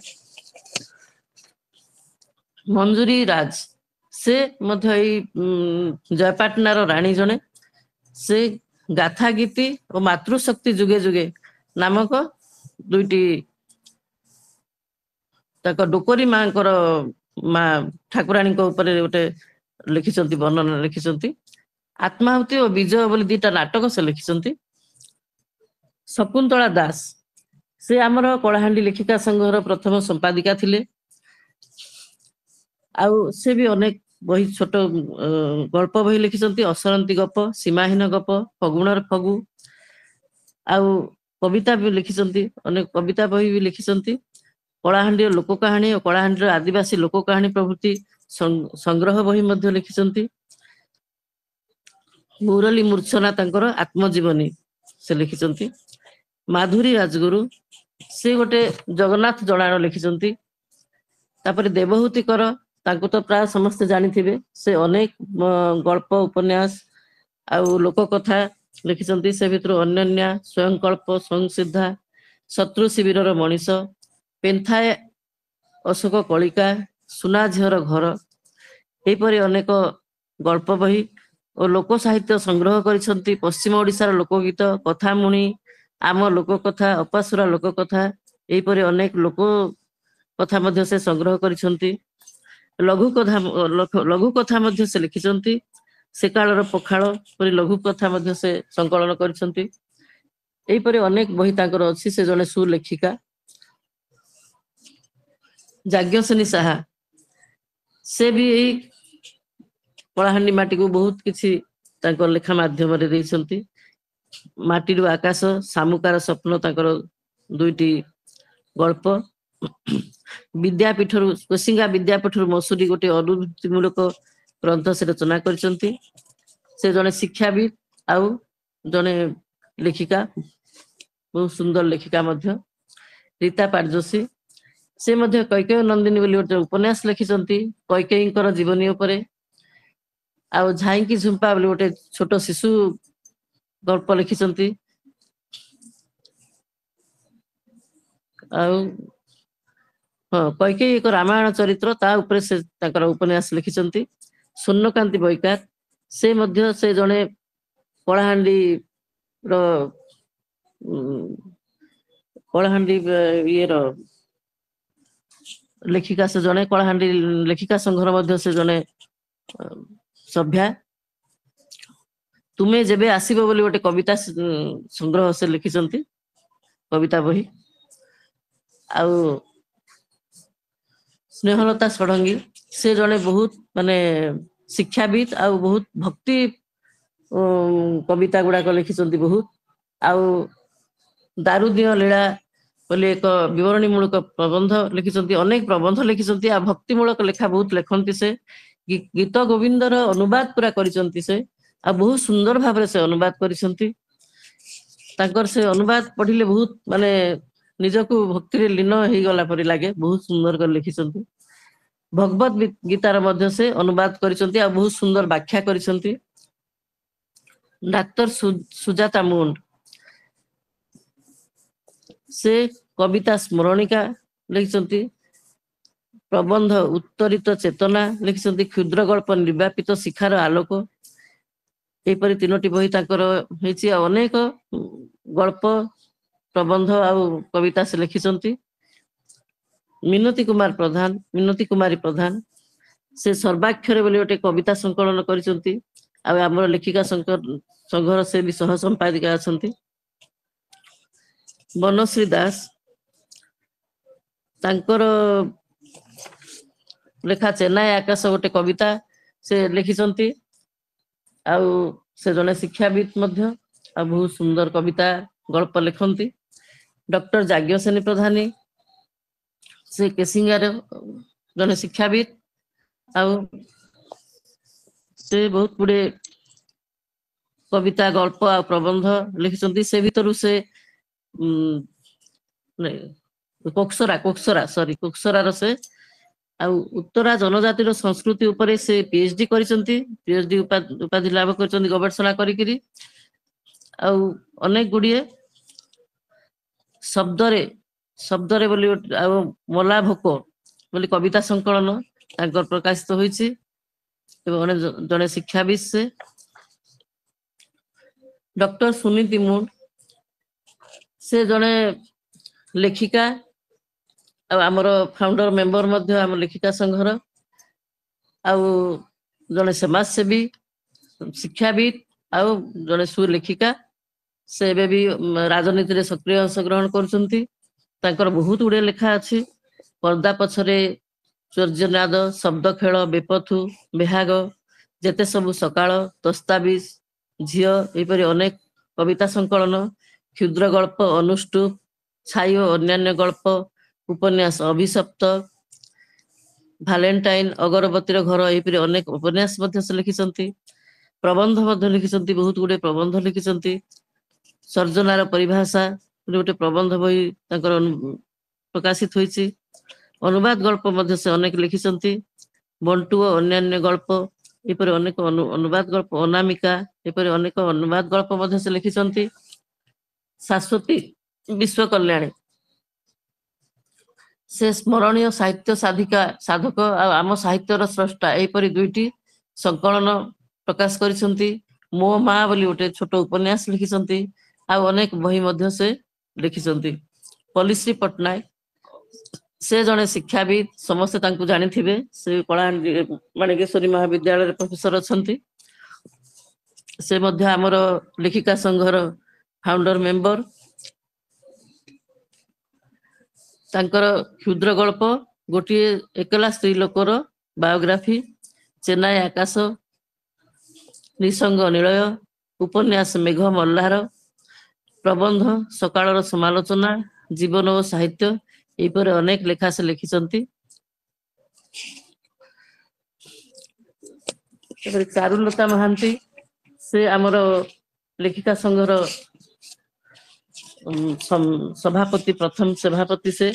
ମଞ୍ଜୁରୀ ରାଜ, ସେ ମଧ୍ୟ ଏଇ ଜୟପାଟଣାର ରାଣୀ ଜଣେ। ସେ ଗାଥା ଗୀତି ଓ ମାତୃଶକ୍ତି ଯୁଗେ ଯୁଗେ ନାମକ ଦୁଇଟି ତାଙ୍କ ଡୋକରୀ ମାଙ୍କର, ମା ଠାକୁରାଣୀଙ୍କ ଉପରେ ଗୋଟେ ଲେଖିଛନ୍ତି, ବର୍ଣ୍ଣନା ଲେଖିଛନ୍ତି। ଆତ୍ମାହୁତି ଓ ବିଜୟ ବୋଲି ଦିଟା ନାଟକ ସେ ଲେଖିଛନ୍ତି। ଶକୁନ୍ତଳା ଦାସ, ସେ ଆମର କଳାହାଣ୍ଡି ଲେଖିକା ସଂଘର ପ୍ରଥମ ସମ୍ପାଦିକା ଥିଲେ। ଆଉ ସେ ବି ଅନେକ ବହି, ଛୋଟ ଗଳ୍ପ ବହି ଲେଖିଛନ୍ତି, ଅସରନ୍ତି ଗପ, ସୀମାହୀନ ଗପ, ଫଗୁଣର ଫଗୁ। ଆଉ କବିତା ବି ଲେଖିଛନ୍ତି, ଅନେକ କବିତା ବହି ବି ଲେଖିଛନ୍ତି। କଳାହାଣ୍ଡିର ଲୋକ କାହାଣୀ ଓ କଳାହାଣ୍ଡିର ଆଦିବାସୀ ଲୋକ କାହାଣୀ ପ୍ରଭୃତି ସଂଗ୍ରହ ବହି ମଧ୍ୟ ଲେଖିଛନ୍ତି। ମୁରଲୀ ମୂର୍ଚ୍ଛନା ତାଙ୍କର ଆତ୍ମଜୀବନୀ ସେ ଲେଖିଛନ୍ତି। ମାଧୁରୀ ରାଜଗୁରୁ, ସେ ଗୋଟେ ଜଗନ୍ନାଥ ଜଣାଣ ଲେଖିଛନ୍ତି। ତାପରେ ଦେବହୂତି କର, ତାଙ୍କୁ ତ ପ୍ରାୟ ସମସ୍ତେ ଜାଣିଥିବେ। ସେ ଅନେକ ଗଳ୍ପ, ଉପନ୍ୟାସ ଆଉ ଲୋକ କଥା ଲେଖିଛନ୍ତି। ସେ ଭିତରୁ ଅନ୍ୟନ୍ୟା, ସ୍ୱୟଂକଳ୍ପ, ସ୍ୱୟଂସିଦ୍ଧା, ଶତ୍ରୁ ଶିବିରର ମଣିଷ, ପେନ୍ଥାଏ ଅଶୋକ କଳିକା, ସୁନା ଝିଅର ଘର, ଏହିପରି ଅନେକ ଗଳ୍ପ ବହି ଓ ଲୋକ ସାହିତ୍ୟ ସଂଗ୍ରହ କରିଛନ୍ତି। ପଶ୍ଚିମ ଓଡିଶାର ଲୋକଗୀତ, କଥାମୁଣି, ଆମ ଲୋକ କଥା, ଅପାସୁରା ଲୋକ କଥା, ଏହିପରି ଅନେକ ଲୋକ କଥା ମଧ୍ୟ ସେ ସଂଗ୍ରହ କରିଛନ୍ତି। ଲଘୁ କଥା, ଲଘୁ କଥା ମଧ୍ୟ ସେ ଲେଖିଛନ୍ତି। ସେ କାଳର ପଖାଳ ପରି ଲଘୁ କଥା ମଧ୍ୟ ସେ ସଂକଳନ କରିଛନ୍ତି। ଏହିପରି ଅନେକ ବହି ତାଙ୍କର ଅଛି। ସେ ଜଣେ ସୁଲେଖିକା। ଯାଜ୍ଞସେନୀ ସାହା, ସେ ବି ଏଇ କଳାହାଣ୍ଡି ମାଟିକୁ ବହୁତ କିଛି ତାଙ୍କ ଲେଖା ମାଧ୍ୟମରେ ଦେଇଛନ୍ତି। ମାଟିରୁ ଆକାଶ, ଶାମୁକାର ସ୍ୱପ୍ନ ତାଙ୍କର ଦୁଇଟି ଗଳ୍ପ। ବିଦ୍ୟାପୀଠରୁ, କୋସିଙ୍ଗା ବିଦ୍ୟାପୀଠରୁ ମସୁରୀ ଗୋଟେ ଅନୁଭୂତିମୂଳକ ଗ୍ରନ୍ଥ ସେ ରଚନା କରିଛନ୍ତି। ସେ ଜଣେ ଶିକ୍ଷାବିତ୍ ଆଉ ଜଣେ ଲେଖିକା, ବହୁତ ସୁନ୍ଦର ଲେଖିକା ମଧ୍ୟ। ରୀତା ପାଟଯୋଶୀ, ସେ ମଧ୍ୟ କୈକେୟ ନନ୍ଦିନୀ ବୋଲି ଗୋଟେ ଉପନ୍ୟାସ ଲେଖିଛନ୍ତି କୈକେୟୀଙ୍କର ଜୀବନୀ ଉପରେ। ଆଉ ଝାଇଁକି ଝୁମ୍ପା ବୋଲି ଗୋଟେ ଛୋଟ ଶିଶୁ ଗଳ୍ପ ଲେଖିଛନ୍ତି। ଆଉ ହଁ, କୈକେୟୀ ଏକ ରାମାୟଣ ଚରିତ୍ର, ତା ଉପରେ ସେ ତାଙ୍କର ଉପନ୍ୟାସ ଲେଖିଛନ୍ତି। ସ୍ୱର୍ଣ୍ଣକାନ୍ତି ବୈକାର, ସେ ମଧ୍ୟ ସେ ଜଣେ କଳାହାଣ୍ଡିର, କଳାହାଣ୍ଡି ଇଏର ଲେଖିକା। ସେ ଜଣେ କଳାହାଣ୍ଡି ଲେଖିକା ସଂଘର ମଧ୍ୟ ସେ ଜଣେ ସଭ୍ୟା। ତୁମେ ଯେବେ ଆସିବ ବୋଲି ଗୋଟେ କବିତା ସଂଗ୍ରହ ସେ ଲେଖିଛନ୍ତି, କବିତା ବହି। ଆଉ ସ୍ନେହଲତା ଷଡ଼ଙ୍ଗୀ, ସେ ଜଣେ ବହୁତ ମାନେ ଶିକ୍ଷାବିତ୍ ଆଉ ବହୁତ ଭକ୍ତି କବିତା ଗୁଡାକ ଲେଖିଛନ୍ତି ବହୁତ। ଆଉ ଦାରୁଦିଅ ଲୀଳା ବୋଲି ଏକ ବିବରଣୀମୂଳକ ପ୍ରବନ୍ଧ ଲେଖିଛନ୍ତି। ଅନେକ ପ୍ରବନ୍ଧ ଲେଖିଛନ୍ତି ଆଉ ଭକ୍ତିମୂଳକ ଲେଖା ବହୁତ ଲେଖନ୍ତି ସେ। ଗୀତ ଗୋବିନ୍ଦର ଅନୁବାଦ ପୁରା କରିଛନ୍ତି ସେ, ଆଉ ବହୁତ ସୁନ୍ଦର ଭାବରେ ସେ ଅନୁବାଦ କରିଛନ୍ତି। ତାଙ୍କର ସେ ଅନୁବାଦ ପଢିଲେ ବହୁତ ମାନେ ନିଜକୁ ଭକ୍ତିରେ ଲୀନ ହେଇଗଲା ପରି ଲାଗେ, ବହୁତ ସୁନ୍ଦର କରି ଲେଖିଛନ୍ତି। ଭଗବତ ଗୀତାର ମଧ୍ୟ ସେ ଅନୁବାଦ କରିଛନ୍ତି ଆଉ ବହୁତ ସୁନ୍ଦର ବ୍ୟାଖ୍ୟା କରିଛନ୍ତି। ଡାକ୍ତର ସୁଜାତା ମୁଣ୍ଡ, ସେ କବିତା ସ୍ମରଣିକା ଲେଖିଛନ୍ତି। ପ୍ରବନ୍ଧ ଉତ୍ତରିତ ଚେତନା ଲେଖିଛନ୍ତି। କ୍ଷୁଦ୍ର ଗଳ୍ପ ନିର୍ବାପିତ ଶିଖାର ଆଲୋକ, ଏହିପରି 3ଟି ବହି ତାଙ୍କର ହେଇଛି। ଆଉ ଅନେକ ଗଳ୍ପ, ପ୍ରବନ୍ଧ ଆଉ କବିତା ସେ ଲେଖିଛନ୍ତି। ମିନତୀ କୁମାର ପ୍ରଧାନ, ମିନତୀ କୁମାରୀ ପ୍ରଧାନ, ସେ ସର୍ବାକ୍ଷରେ ବୋଲି ଗୋଟେ କବିତା ସଂକଳନ କରିଛନ୍ତି। ଆଉ ଆମର ଲେଖିକା ସଂଘର ସେ ବି ସହ ସମ୍ପାଦିକା ଅଛନ୍ତି। ବନଶ୍ରୀ ଦାସ, ତାଙ୍କର ଲେଖା ଚେନ୍ନାଇ ଆକାଶ ଗୋଟେ କବିତା ସେ ଲେଖିଛନ୍ତି। ଆଉ ସେ ଜଣେ ଶିକ୍ଷାବିତ୍ ମଧ୍ୟ, ଆଉ ବହୁତ ସୁନ୍ଦର କବିତା ଗଳ୍ପ ଲେଖନ୍ତି। ଡକ୍ଟର ଯାଜ୍ଞସେନୀ ପ୍ରଧାନୀ, ସେ କେସିଙ୍ଗାର ଜଣେ ଶିକ୍ଷାବିତ୍, ଆଉ ସେ ବହୁତ ଗୁଡେ କବିତା, ଗଳ୍ପ ଆଉ ପ୍ରବନ୍ଧ ଲେଖିଛନ୍ତି। ସେ ଭିତରୁ ସେ କୋକ୍ସରା କୋକ୍ସରା ସରି କୋକ୍ସରାର ସେ, ଆଉ ଉତ୍ତରା ଜନଜାତିର ସଂସ୍କୃତି ଉପରେ ସେ ପିଏଚଡି କରିଛନ୍ତି, ପିଏଚଡି ଉପାଧି ଲାଭ କରିଛନ୍ତି ଗବେଷଣା କରିକିରି। ଆଉ ଅନେକ ଗୁଡିଏ ଶବ୍ଦରେ ଶବ୍ଦରେ ବୋଲି ଆଉ ମଲା ଭୋକ ବୋଲି କବିତା ସଂକଳନ ତାଙ୍କର ପ୍ରକାଶିତ ହୋଇଛି। ଏବଂ ଜଣେ ଶିକ୍ଷାବିତ୍ ସେ। ଡକ୍ଟର ସୁନୀତି ମୁଣ୍ଡ, ସେ ଜଣେ ଲେଖିକା ଆଉ ଆମର ଫାଉଣ୍ଡର ମେମ୍ବର ମଧ୍ୟ ଆମ ଲେଖିକା ସଂଘର, ଆଉ ଜଣେ ସମାଜସେବୀ, ଶିକ୍ଷାବିତ୍ ଆଉ ଜଣେ ସୁଲେଖିକା। ସେ ଏବେ ବି ରାଜନୀତିରେ ସକ୍ରିୟ ଅଂଶଗ୍ରହଣ କରୁଛନ୍ତି। ତାଙ୍କର ବହୁତ ଗୁଡିଏ ଲେଖା ଅଛି। ପର୍ଦ୍ଦା ପଛରେ ଚୌର୍ଯ୍ୟନାଦ, ଶବ୍ଦ ଖେଳ, ବେପଥୁ, ବେହାଗ, ଯେତେ ସବୁ ସକାଳ, ଦସ୍ତାବିଜ, ଝିଅ, ଏହିପରି ଅନେକ କବିତା ସଂକଳନ, କ୍ଷୁଦ୍ର ଗଳ୍ପ ଅନୁଷ୍ଠୁପ, ଛାଇ ଓ ଅନ୍ୟାନ୍ୟ ଗଳ୍ପ, ଉପନ୍ୟାସ ଅଭିଶପ୍ତ, ଭାଲେଣ୍ଟାଇନ, ଅଗରବତୀର ଘର, ଏହିପରି ଅନେକ ଉପନ୍ୟାସ ମଧ୍ୟ ସେ ଲେଖିଛନ୍ତି। ପ୍ରବନ୍ଧ ମଧ୍ୟ ଲେଖିଛନ୍ତି, ବହୁତ ଗୁଡିଏ ପ୍ରବନ୍ଧ ଲେଖିଛନ୍ତି। ସର୍ଜନାର ପରିଭାଷା ଗୋଟେ ପ୍ରବନ୍ଧ ବହି ତାଙ୍କର ପ୍ରକାଶିତ ହୋଇଛି। ଅନୁବାଦ ଗଳ୍ପ ମଧ୍ୟ ସେ ଅନେକ ଲେଖିଛନ୍ତି। ବଣ୍ଟୁ ଓ ଅନ୍ୟାନ୍ୟ ଗଳ୍ପ, ଏପରି ଅନେକ ଅନୁବାଦ ଗଳ୍ପ, ଅନାମିକା, ଏପରି ଅନେକ ଅନୁବାଦ ଗଳ୍ପ ମଧ୍ୟ ସେ ଲେଖିଛନ୍ତି। ଶାଶ୍ୱତୀ ବିଶ୍ୱ କଲ୍ୟାଣୀ, ସେ ସ୍ମରଣୀୟ ସାହିତ୍ୟ ସାଧିକା ସାଧକ ଆଉ ଆମ ସାହିତ୍ୟର ସ୍ରଷ୍ଟା, ଏହିପରି 2ଟି ସଂକଳନ ପ୍ରକାଶ କରିଛନ୍ତି। ମୋ ମା ବୋଲି ଗୋଟେ ଛୋଟ ଉପନ୍ୟାସ ଲେଖିଛନ୍ତି। ଆଉ ଅନେକ ବହି ମଧ୍ୟ ସେ ଲେଖିଛନ୍ତି। ପଲିଶ୍ରୀ ପଟ୍ଟନାୟକ, ସେ ଜଣେ ଶିକ୍ଷାବିତ୍, ସମସ୍ତେ ତାଙ୍କୁ ଜାଣିଥିବେ। ସେ କଳାହାଣ୍ଡି ମାଣିକେଶ୍ୱରୀ ମହାବିଦ୍ୟାଳୟରେ ପ୍ରଫେସର ଅଛନ୍ତି। ସେ ମଧ୍ୟ ଆମର ଲେଖିକା ସଂଘର ଫାଉଣ୍ଡର ମେମ୍ବର। ତାଙ୍କର କ୍ଷୁଦ୍ର ଗଳ୍ପ ଗୋଟିଏ ଏକଲା ସ୍ତ୍ରୀ ଲୋକର ବାୟୋଗ୍ରାଫି, ଚେନ୍ନାଇ ଆକାଶ, ନିସଙ୍ଗ ନିଳୟ, ଉପନ୍ୟାସ ମେଘ ମଲ୍ଲାର, ପ୍ରବନ୍ଧ ସକାଳର ସମାଲୋଚନା, ଜୀବନ ଓ ସାହିତ୍ୟ, ଏହିପରି ଅନେକ ଲେଖା ସେ ଲେଖିଛନ୍ତି। ତାପରେ ଚାରୁଲତା ମହାନ୍ତି, ସେ ଆମର ଲେଖିକା ସଂଘର ସଭାପତି, ପ୍ରଥମ ସଭାପତି ସେ।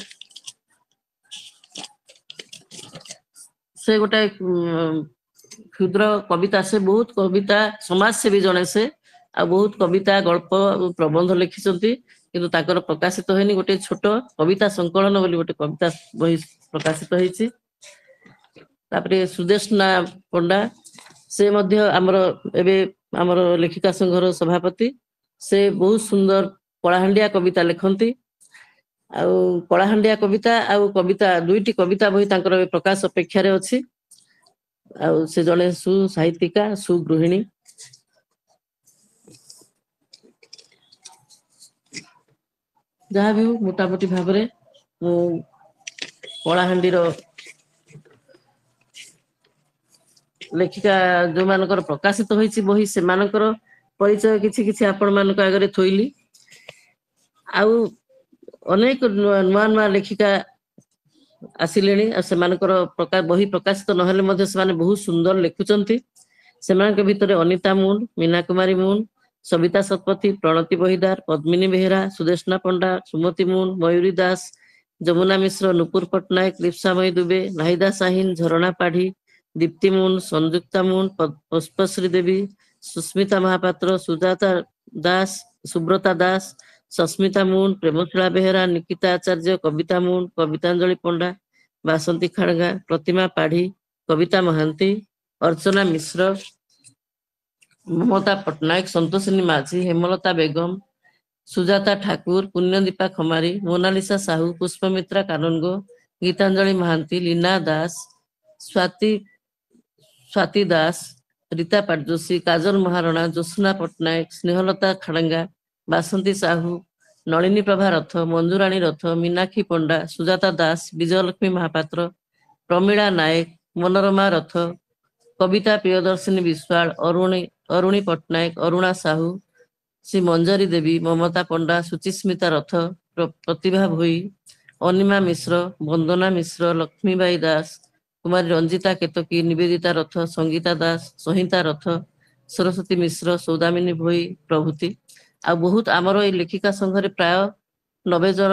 ସେ ଗୋଟାଏ କ୍ଷୁଦ୍ର କବିତା, ସେ ବହୁତ କବିତା, ସମାଜସେବୀ ଜଣେ ସେ, ଆଉ ବହୁତ କବିତା, ଗଳ୍ପ, ପ୍ରବନ୍ଧ ଲେଖିଛନ୍ତି, କିନ୍ତୁ ତାଙ୍କର ପ୍ରକାଶିତ ହେଇନି। ଗୋଟେ ଛୋଟ କବିତା ସଂକଳନ ବୋଲି ଗୋଟେ କବିତା ବହି ପ୍ରକାଶିତ ହେଇଛି। ତାପରେ ସୁଦେଶନା ପଣ୍ଡା, ସେ ମଧ୍ୟ ଆମର ଏବେ ଆମର ଲେଖିକା ସଂଘର ସଭାପତି। ସେ ବହୁତ ସୁନ୍ଦର କଳାହାଣ୍ଡିଆ କବିତା ଲେଖନ୍ତି। ଆଉ କଳାହାଣ୍ଡିଆ କବିତା ଆଉ କବିତା 2ଟି କବିତା ବହି ତାଙ୍କର ଏବେ ପ୍ରକାଶ ଅପେକ୍ଷାରେ ଅଛି। ଆଉ ସେ ଜଣେ ସୁସାହିତ୍ୟିକା, ସୁଗୃହିଣୀ। ଯାହା ବି ହଉ, ମୋଟାମୋଟି ଭାବରେ ମୁଁ କଳାହାଣ୍ଡିର ଲେଖିକା ଯୋଉମାନଙ୍କର ପ୍ରକାଶିତ ହୋଇଛି ବହି, ସେମାନଙ୍କର ପରିଚୟ କିଛି କିଛି ଆପଣ ମାନଙ୍କ ଆଗରେ ଥୋଇଲି। ଆଉ ଅନେକ ନୂଆ ନୂଆ ଲେଖିକା ଆସିଲେଣି, ଆଉ ସେମାନଙ୍କର ବହି ପ୍ରକାଶିତ ନହେଲେ ମଧ୍ୟ ସେମାନେ ବହୁତ ସୁନ୍ଦର ଲେଖୁଛନ୍ତି। ସେମାନଙ୍କ ଭିତରେ ଅନିତା ମୁଣ୍ଡ, ମୀନା କୁମାରୀ ମୁଣ୍ଡ, ସବିତା ଶତପଥୀ, ପ୍ରଣତି ବହିଦାର, ପଦ୍ମିନୀ ବେହେରା, ସୁଦେଶନା ପଣ୍ଡା, ସୁମତି ମୁଣ୍ଡ, ମୟୂରୀ ଦାସ, ଯମୁନା ମିଶ୍ର, ନୁପୁର ପଟ୍ଟନାୟକ, ଲିପ୍ସାମୟୀ ଦୁବେ, ନାହିଦା ସାହିନ, ଝରଣା ପାଢୀ, ଦୀପ୍ତି ମୁଣ୍ଡ, ସଂଯୁକ୍ତା ମୁଣ୍ଡ, ପୁଷ୍ପଶ୍ରୀ ଦେବୀ, ସୁସ୍ମିତା ମହାପାତ୍ର, ସୁଜାତା ଦାସ, ସୁବ୍ରତା ଦାସ, ସସ୍ମିତା ମୁଣ୍ଡ, ପ୍ରେମଶିଳା ବେହେରା, ନିକିତା ଆଚାର୍ଯ୍ୟ, କବିତା ମୁଣ୍ଡ, କବିତାଞ୍ଜଳି ପଣ୍ଡା, ବାସନ୍ତୀ ଖାଡ଼ଙ୍ଗା, ପ୍ରତିମା ପାଢୀ, କବିତା ମହାନ୍ତି, ଅର୍ଚ୍ଚନା ମିଶ୍ର, ମମତା ପଟ୍ଟନାୟକ, ସନ୍ତୋଷିନୀ ମାଝୀ, ହେମଲତା ବେଗମ, ସୁଜାତା ଠାକୁର, ପୁଣ୍ୟଦୀପା ଖମାରୀ, ମୋନାଲିସା ସାହୁ, ପୁଷ୍ପମିତ୍ରା କାନୁନଗୋ, ଗୀତାଞ୍ଜଳି ମହାନ୍ତି, ଲୀନା ଦାସ, ସ୍ୱାତି ସ୍ୱାତି ଦାସ, ରୀତା ପାଟଯୋଶୀ, କାଜଲ ମହାରଣା, ଜ୍ୟୋତ୍ସ୍ନା ପଟ୍ଟନାୟକ, ସ୍ନେହଲତା ଖାଡ଼ଙ୍ଗା, ବାସନ୍ତୀ ସାହୁ, ନଳିନୀ ପ୍ରଭା ରଥ, ମଞ୍ଜୁରାଣୀ ରଥ, ମୀନାକ୍ଷୀ ପଣ୍ଡା, ସୁଜାତା ଦାସ, ବିଜୟଲକ୍ଷ୍ମୀ ମହାପାତ୍ର, ପ୍ରମିଳା ନାୟକ, ମନୋରମା ରଥ, କବିତା ପ୍ରିୟଦର୍ଶିନୀ ବିଶ୍ୱାଳ, ଅରୁଣୀ ଅରୁଣୀ ପଟ୍ଟନାୟକ, ଅରୁଣା ସାହୁ, ଶ୍ରୀ ମଞ୍ଜରୀ ଦେବୀ, ମମତା ପଣ୍ଡା, ସୁଚିସ୍ମିତା ରଥ, ପ୍ରତିଭା ଭୋଇ, ଅନିମା ମିଶ୍ର, ବନ୍ଦନା ମିଶ୍ର, ଲକ୍ଷ୍ମୀବାଇ ଦାସ, କୁମାରୀ ରଞ୍ଜିତା କେତକୀ, ନିବେଦିତା ରଥ, ସଙ୍ଗୀତା ଦାସ, ସଂହିତା ରଥ, ସରସ୍ୱତୀ ମିଶ୍ର, ସୌଦାମିନୀ ଭୋଇ ପ୍ରଭୃତି। ଆଉ ବହୁତ ଆମର ଏଇ ଲେଖିକା ସଂଘରେ ପ୍ରାୟ 90 ଜଣ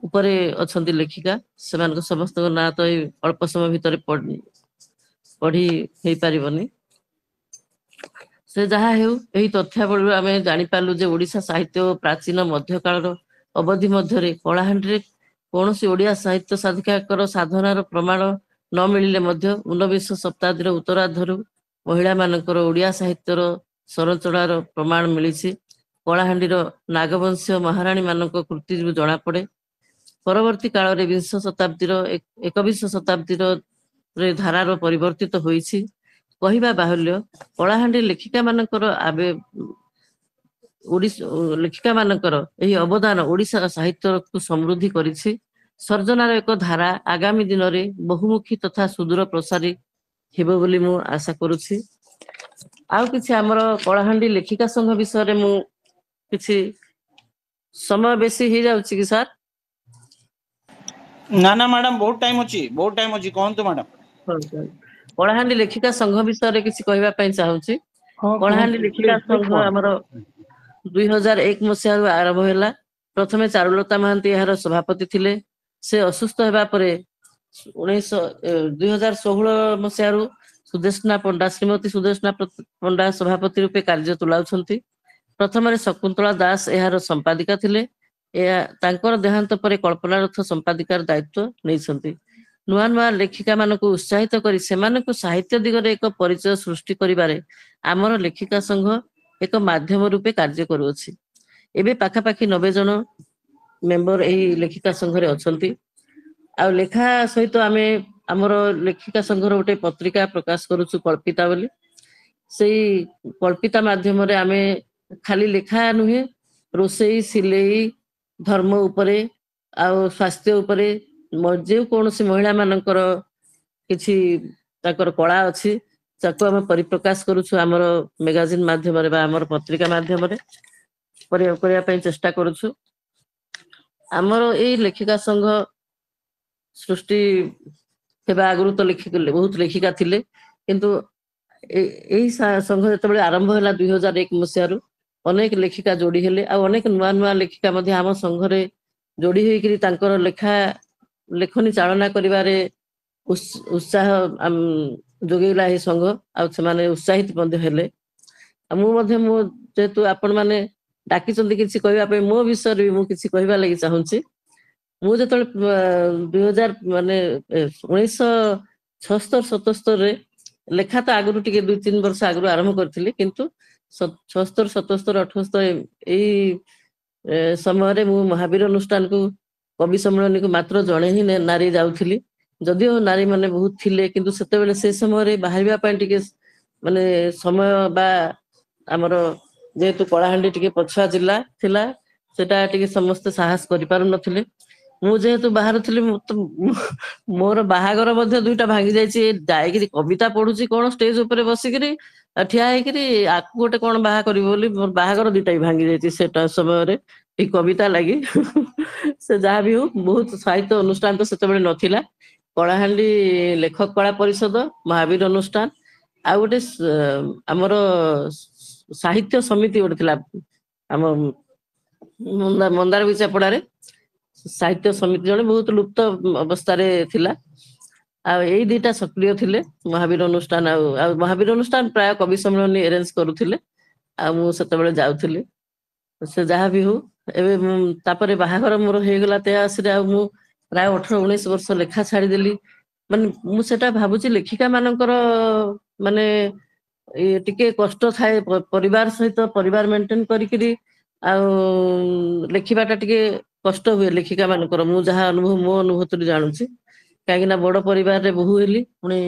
ଉପରେ ଅଛନ୍ତି ଲେଖିକା। ସେମାନଙ୍କ ସମସ୍ତଙ୍କ ନାଁ ତ ଏଇ ଅଳ୍ପ ସମୟ ଭିତରେ ପଢି ହେଇପାରିବନି। ସେ ଯାହା ହେଉ, ଏହି ତଥ୍ୟାବଳୀରୁ ଆମେ ଜାଣିପାରିଲୁ ଯେ ଓଡ଼ିଶା ସାହିତ୍ୟ ଓ ପ୍ରାଚୀନ ମଧ୍ୟକାଳର ଅବଧି ମଧ୍ୟରେ କଳାହାଣ୍ଡିରେ କୌଣସି ଓଡ଼ିଆ ସାହିତ୍ୟ ସାଧିକାଙ୍କର ସାଧନାର ପ୍ରମାଣ ନ ମିଳିଲେ ମଧ୍ୟ ଊନବିଂଶ ଶତାବ୍ଦୀର ଉତ୍ତରାର୍ଦ୍ଧରୁ ମହିଳା ମାନଙ୍କର ଓଡ଼ିଆ ସାହିତ୍ୟର ସଂରଚନାର ପ୍ରମାଣ ମିଳିଛି। କଳାହାଣ୍ଡିର ନାଗବଂଶୀୟ ମହାରାଣୀ ମାନଙ୍କ କୃତିରୁ ଜଣାପଡେ। ପରବର୍ତ୍ତୀ କାଳରେ ବିଂଶ ଶତାବ୍ଦୀର, ଏକବିଂଶ ଶତାବ୍ଦୀର ଧାରାର ପରିବର୍ତ୍ତିତ ହୋଇଛି। କହିବା ବାହୁଲ୍ୟ, କଳାହାଣ୍ଡି ଲେଖିକା ମାନଙ୍କର ଆବେ ଓଡ଼ିଶା ଲେଖିକା ମାନଙ୍କର ଏହି ଅବଦାନ ଓଡ଼ିଶା ସାହିତ୍ୟକୁ ସମୃଦ୍ଧି କରିଛି। ସର୍ଜନାର ଏକ ଧାରା ଆଗାମୀ ଦିନରେ ବହୁମୁଖୀ ତଥା ସୁଦୂର ପ୍ରସାରୀ ହେବ ବୋଲି ମୁଁ ଆଶା କରୁଛି। ଆଉ କିଛି ଆମର କଳାହାଣ୍ଡି ଲେଖିକା ସଂଘ ବିଷୟରେ ମୁଁ କିଛି, ସମୟ ବେଶୀ ହେଇଯାଉଛି କି ସାର୍? ନା ନା ମ୍ୟାଡାମ, ବହୁତ ଟାଇମ ଅଛି, ବହୁତ ଟାଇମ ଅଛି, କୁହନ୍ତୁ ମ୍ୟାଡାମ। କଳାହାଣ୍ଡି ଲେଖିକା ସଂଘ ବିଷୟରେ କିଛି କହିବା ପାଇଁ ଚାହୁଁଛି। କଳାହାଣ୍ଡି ଲେଖିକା ସଂଘ ଆମର 2001 ମସିହାରୁ ଆରମ୍ଭ ହେଲା। ପ୍ରଥମେ ଚାରୁଲତା ମହାନ୍ତି ଏହାର ସଭାପତି ଥିଲେ। ସେ ଅସୁସ୍ଥ ହେବା ପରେ 2016 ମସିହାରୁ ସୁଦେଶନା ପଣ୍ଡା, ଶ୍ରୀମତୀ ସୁଦେଶନା ପଣ୍ଡା ସଭାପତି ରୂପେ କାର୍ଯ୍ୟ ତୁଲାଉଛନ୍ତି। ପ୍ରଥମରେ ଶକୁନ୍ତଳା ଦାସ ଏହାର ସମ୍ପାଦିକା ଥିଲେ। ଏହା ତାଙ୍କର ଦେହାନ୍ତ ପରେ କଳ୍ପନା ରଥ ସମ୍ପାଦିକାର ଦାୟିତ୍ୱ ନେଇଛନ୍ତି। ନୂଆ ନୂଆ ଲେଖିକା ମାନଙ୍କୁ ଉତ୍ସାହିତ କରି ସେମାନଙ୍କୁ ସାହିତ୍ୟ ଦିଗରେ ଏକ ପରିଚୟ ସୃଷ୍ଟି କରିବାରେ ଆମର ଲେଖିକା ସଂଘ ଏକ ମାଧ୍ୟମ ରୂପେ କାର୍ଯ୍ୟ କରୁଅଛି। ଏବେ ପାଖାପାଖି 90 ଜଣ ମେମ୍ବର ଏହି ଲେଖିକା ସଂଘରେ ଅଛନ୍ତି। ଆଉ ଲେଖା ସହିତ ଆମେ ଆମର ଲେଖିକା ସଂଘର ଗୋଟେ ପତ୍ରିକା ପ୍ରକାଶ କରୁଛୁ, କଳ୍ପିତା ବୋଲି। ସେଇ କଳ୍ପିତା ମାଧ୍ୟମରେ ଆମେ ଖାଲି ଲେଖା ନୁହେଁ, ରୋଷେଇ, ସିଲେଇ, ଧର୍ମ ଉପରେ ଆଉ ସ୍ୱାସ୍ଥ୍ୟ ଉପରେ ଯେଉଁ କୌଣସି ମହିଳା ମାନଙ୍କର କିଛି ତାଙ୍କର କଳା ଅଛି, ତାକୁ ଆମେ ପରିପ୍ରକାଶ କରୁଛୁ ଆମର ମେଗାଜିନ ମାଧ୍ୟମରେ ବା ଆମର ପତ୍ରିକା ମାଧ୍ୟମରେ କରିବା ପାଇଁ ଚେଷ୍ଟା କରୁଛୁ। ଆମର ଏଇ ଲେଖିକା ସଂଘ ସୃଷ୍ଟି ହେବା ଆଗରୁ ତ ଲେଖିକ ବହୁତ ଲେଖିକା ଥିଲେ, କିନ୍ତୁ ଏଇ ସଂଘ ଯେତେବେଳେ ଆରମ୍ଭ ହେଲା 2001 ମସିହାରୁ, ଅନେକ ଲେଖିକା ଯୋଡି ହେଲେ। ଆଉ ଅନେକ ନୂଆ ନୂଆ ଲେଖିକା ମଧ୍ୟ ଆମ ସଂଘରେ ଯୋଡି ହେଇକିରି ତାଙ୍କର ଲେଖା ଲେଖନୀ ଚାଳନା କରିବାରେ ଉତ୍ସାହ ଯୋଗେଇଲା ଏହି ସଂଘ, ଆଉ ସେମାନେ ଉତ୍ସାହିତ ମଧ୍ୟ ହେଲେ। ଆଉ ମୁଁ ମଧ୍ୟ, ମୁଁ ଯେହେତୁ ଆପଣ ମାନେ ଡାକିଛନ୍ତି କିଛି କହିବା ପାଇଁ, ମୋ ବିଷୟରେ ବି ମୁଁ କିଛି କହିବା ଲାଗି ଚାହୁଁଛି। ମୁଁ ଯେତେବେଳେ 2000 ମାନେ 1976 77ରେ, ଲେଖା ତ ଆଗରୁ ଟିକେ 2-3 ବର୍ଷ ଆଗରୁ ଆରମ୍ଭ କରିଥିଲି, କିନ୍ତୁ 76 77 78 ଏଇ ସମୟରେ ମୁଁ ମହାବୀର ଅନୁଷ୍ଠାନକୁ କବି ସମ୍ମିଳନୀକୁ ମାତ୍ର ଜଣେ ହିଁ ନାରୀ ଯାଉଥିଲି। ଯଦିଓ ନାରୀ ମାନେ ବହୁତ ଥିଲେ, କିନ୍ତୁ ସେତେବେଳେ ସେ ସମୟରେ ବାହାରିବା ପାଇଁ ଟିକେ ମାନେ ସମୟ ବା ଆମର ଯେହେତୁ କଳାହାଣ୍ଡି ଟିକେ ପଛୁଆ ଜିଲ୍ଲା ଥିଲା, ସେଟା ଟିକେ ସମସ୍ତେ ସାହସ କରିପାରୁନଥିଲେ। ମୁଁ ଯେହେତୁ ବାହାରୁଥିଲି, ମୋର ବାହାଘର ମଧ୍ୟ ଦୁଇଟା ଭାଙ୍ଗି ଯାଇଛି। ଯାଇକିରି କବିତା ପଢୁଛି କଣ ଷ୍ଟେଜ ଉପରେ ବସିକିରି ଠିଆ ହେଇକିରି, ଆକୁ ଗୋଟେ କଣ ବାହା କରିବ ବୋଲି ମୋର ବାହାଘର ଦିଟା ବି ଭାଙ୍ଗି ଯାଇଛି ସେଟା ସମୟରେ ଏଇ କବିତା ଲାଗି। ସେ ଯାହା ବି ହଉ, ବହୁତ ସାହିତ୍ୟ ଅନୁଷ୍ଠାନ ତ ସେତେବେଳେ ନଥିଲା। କଳାହାଣ୍ଡି ଲେଖକ କଳା ପରିଷଦ, ମହାବୀର ଅନୁଷ୍ଠାନ ଆଉ ଗୋଟେ ଆମର ସାହିତ୍ୟ ସମିତି ଗୋଟେ ଥିଲା ଆମ ମନ୍ଦାର ବିଚାପଡାରେ। ସାହିତ୍ୟ ସମିତି ଜଣେ ବହୁତ ଲୁପ୍ତ ଅବସ୍ଥାରେ ଥିଲା। ଆଉ ଏଇ ଦିଟା ସକ୍ରିୟ ଥିଲେ, ମହାବୀର ଅନୁଷ୍ଠାନ ଆଉ ଆଉ ମହାବୀର ଅନୁଷ୍ଠାନ ପ୍ରାୟ କବି ସମ୍ମିଳନୀ ଆରେଞ୍ଜ କରୁଥିଲେ, ଆଉ ମୁଁ ସେତେବେଳେ ଯାଉଥିଲି। ସେ ଯାହା ବି ହଉ, ଏବେ ମୁଁ ତାପରେ ବାହାଘର ମୋର ହେଇଗଲା 83ରେ। ଆଉ ମୁଁ ପ୍ରାୟ 18-19 ବର୍ଷ ଲେଖା ଛାଡିଦେଲି। ମାନେ ମୁଁ ସେଟା ଭାବୁଛି ଲେଖିକା ମାନଙ୍କର ମାନେ ଟିକେ କଷ୍ଟ ଥାଏ, ପରିବାର ସହିତ ପରିବାର ମେଣ୍ଟେନ କରିକିରି ଆଉ ଲେଖିବାଟା ଟିକେ କଷ୍ଟ ହୁଏ ଲେଖିକା ମାନଙ୍କର। ମୁଁ ଯାହା ଅନୁଭବ ମୋ ଅନୁଭୂତିରୁ ଜାଣୁଛି, କାହିଁକି ନା ବଡ ପରିବାରରେ ବୋହୂ ହେଲି, ପୁଣି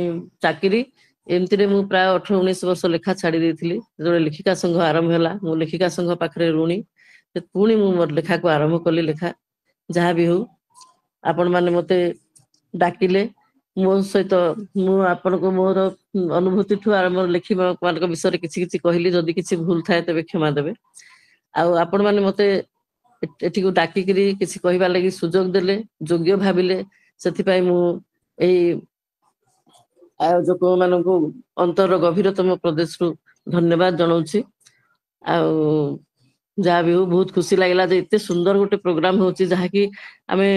ଚାକିରି, ଏମିତିରେ ମୁଁ ପ୍ରାୟ 18-19 ବର୍ଷ ଲେଖା ଛାଡି ଦେଇଥିଲି। ଯେତେବେଳେ ଲେଖିକା ସଂଘ ଆରମ୍ଭ ହେଲା, ମୁଁ ଲେଖିକା ସଂଘ ପାଖରେ ଋଣୀ। ପୁଣି ମୁଁ ମୋର ଲେଖାକୁ ଆରମ୍ଭ କଲି। ଲେଖା ଯାହା ବି ହଉ, ଆପଣ ମାନେ ମତେ ଡାକିଲେ, ମୋ ସହିତ ମୁଁ ଆପଣଙ୍କୁ ମୋର ଅନୁଭୂତିଠୁ ଆରମ୍ଭ ଲେଖିବା ମାନଙ୍କ ବିଷୟରେ କିଛି କିଛି କହିଲି। ଯଦି କିଛି ଭୁଲ ଥାଏ ତେବେ କ୍ଷମା ଦେବେ। ଆଉ ଆପଣ ମାନେ ମତେ ଏଠିକୁ ଡାକିକିରି କିଛି କହିବା ଲାଗି ସୁଯୋଗ ଦେଲେ, ଯୋଗ୍ୟ ଭାବିଲେ, ସେଥିପାଇଁ ମୁଁ ଏଇ ଆୟୋଜକ ମାନଙ୍କୁ ଅନ୍ତରର ଗଭୀରତମ ପ୍ରଦେଶରୁ ଧନ୍ୟବାଦ ଜଣାଉଛି। ଆଉ ଯାହା ବି ହଉ, ବହୁତ ଖୁସି ଲାଗିଲା ଯେ ଏତେ ସୁନ୍ଦର ଗୋଟେ ପ୍ରୋଗ୍ରାମ ହଉଛି, ଯାହାକି ଆମେ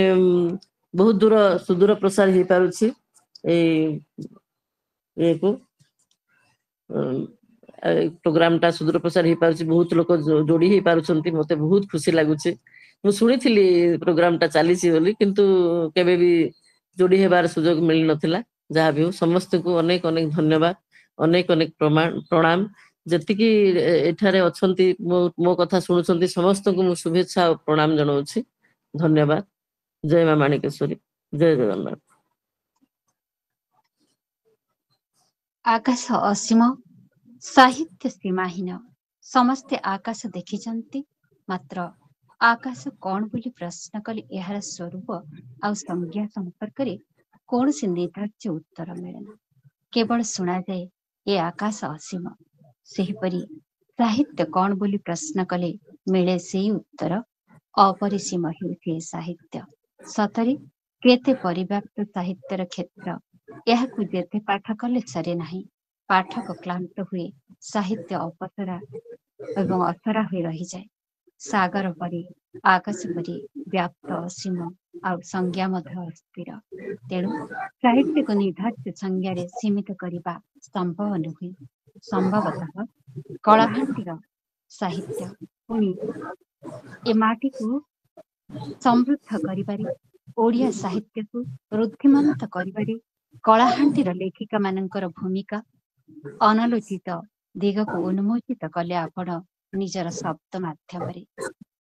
ବହୁତ ଦୂର ସୁଦୂର ପ୍ରସାର ହେଇପାରୁଛି। ଏଇ ଇଏକୁ ପ୍ରୋଗ୍ରାମ ଟା ସୁଦୂର ପ୍ରସାର ହେଇପାରୁଛି, ବହୁତ ଲୋକ ଯୋଡି ହେଇପାରୁଛନ୍ତି। ମତେ ବହୁତ ଖୁସି ଲାଗୁଛି। ମୁଁ ଶୁଣିଥିଲି ପ୍ରୋଗ୍ରାମ ଟା ଚାଲିଛି ବୋଲି, କିନ୍ତୁ କେବେ ବି ଯୋଡି ହେବାର ସୁଯୋଗ ମିଳିନଥିଲା। ଯାହା ବି ହଉ, ସମସ୍ତଙ୍କୁ ଅନେକ ଅନେକ ଧନ୍ୟବାଦ, ଅନେକ ଅନେକ ପ୍ରଣାମ। ଯେତିକି ଏଠାରେ ଅଛନ୍ତି, ମୋ କଥା ଶୁଣୁଛନ୍ତି, ସମସ୍ତଙ୍କୁ ମୁଁ ଶୁଭେଚ୍ଛା ଆଉ ପ୍ରଣାମ ଜଣାଉଛି। ଧନ୍ୟବାଦ। ଜୟ ମା ମାଣିକେଶ୍ୱରୀ, ଜୟ ଜଗନ୍ନାଥ। ଆକାଶ ଅସୀମ, ସାହିତ୍ୟ ସୀମାହୀନ। ସମସ୍ତେ ଆକାଶ ଦେଖିଛନ୍ତି, ମାତ୍ର ଆକାଶ କଣ ବୋଲି ପ୍ରଶ୍ନ କଲେ ଏହାର ସ୍ୱରୂପ ଆଉ ସଂଜ୍ଞା ସମ୍ପର୍କରେ କୌଣସି ନିର୍ଦ୍ଧାର୍ଯ୍ୟ ଉତ୍ତର ମିଳେନା। କେବଳ ଶୁଣାଯାଏ ଏ ଆକାଶ ଅସୀମ। ସେହିପରି ସାହିତ୍ୟ କଣ ବୋଲି ପ୍ରଶ୍ନ କଲେ ମିଳେ ସେଇ ଉତ୍ତର, ଅପରିସୀମ ହେଉଛି ଏ ସାହିତ୍ୟ। ସତରେ କେତେ ପରିବ୍ୟାପ୍ତ ସାହିତ୍ୟର କ୍ଷେତ୍ର, ଏହାକୁ ଯେତେ ପାଠ କଲେ ସରେ ନାହିଁ। ପାଠକ କ୍ଳାନ୍ତ ହୁଏ, ସାହିତ୍ୟ ଅପସରା ଏବଂ ଅସରା ହୋଇ ରହିଯାଏ। ସାଗର ପରି, ଆକାଶ ପରି ବ୍ୟାପ୍ତ, ଅସୀମ ଆଉ ସଂଜ୍ଞା ମଧ୍ୟ ଅସ୍ଥିର। ତେଣୁ ସାହିତ୍ୟକୁ ନିର୍ଦ୍ଧାରିତ ସଂଜ୍ଞାରେ ସୀମିତ କରିବା ସମ୍ଭବ ନୁହେଁ। ସମ୍ଭବତଃ କଳାହାଣ୍ଡିର ସାହିତ୍ୟ ପୁଣି ଏ ମାଟିକୁ ସମୃଦ୍ଧ କରିବାରେ, ଓଡ଼ିଆ ସାହିତ୍ୟକୁ ଋଦ୍ଧିମନ୍ତ କରିବାରେ କଳାହାଣ୍ଡିର ଲେଖିକା ମାନଙ୍କର ଭୂମିକା ଅନାଲୋଚିତ ଦିଗକୁ ଉନ୍ମୋଚିତ କଲେ ଆପଣ ନିଜର ଶବ୍ଦ ମାଧ୍ୟମରେ।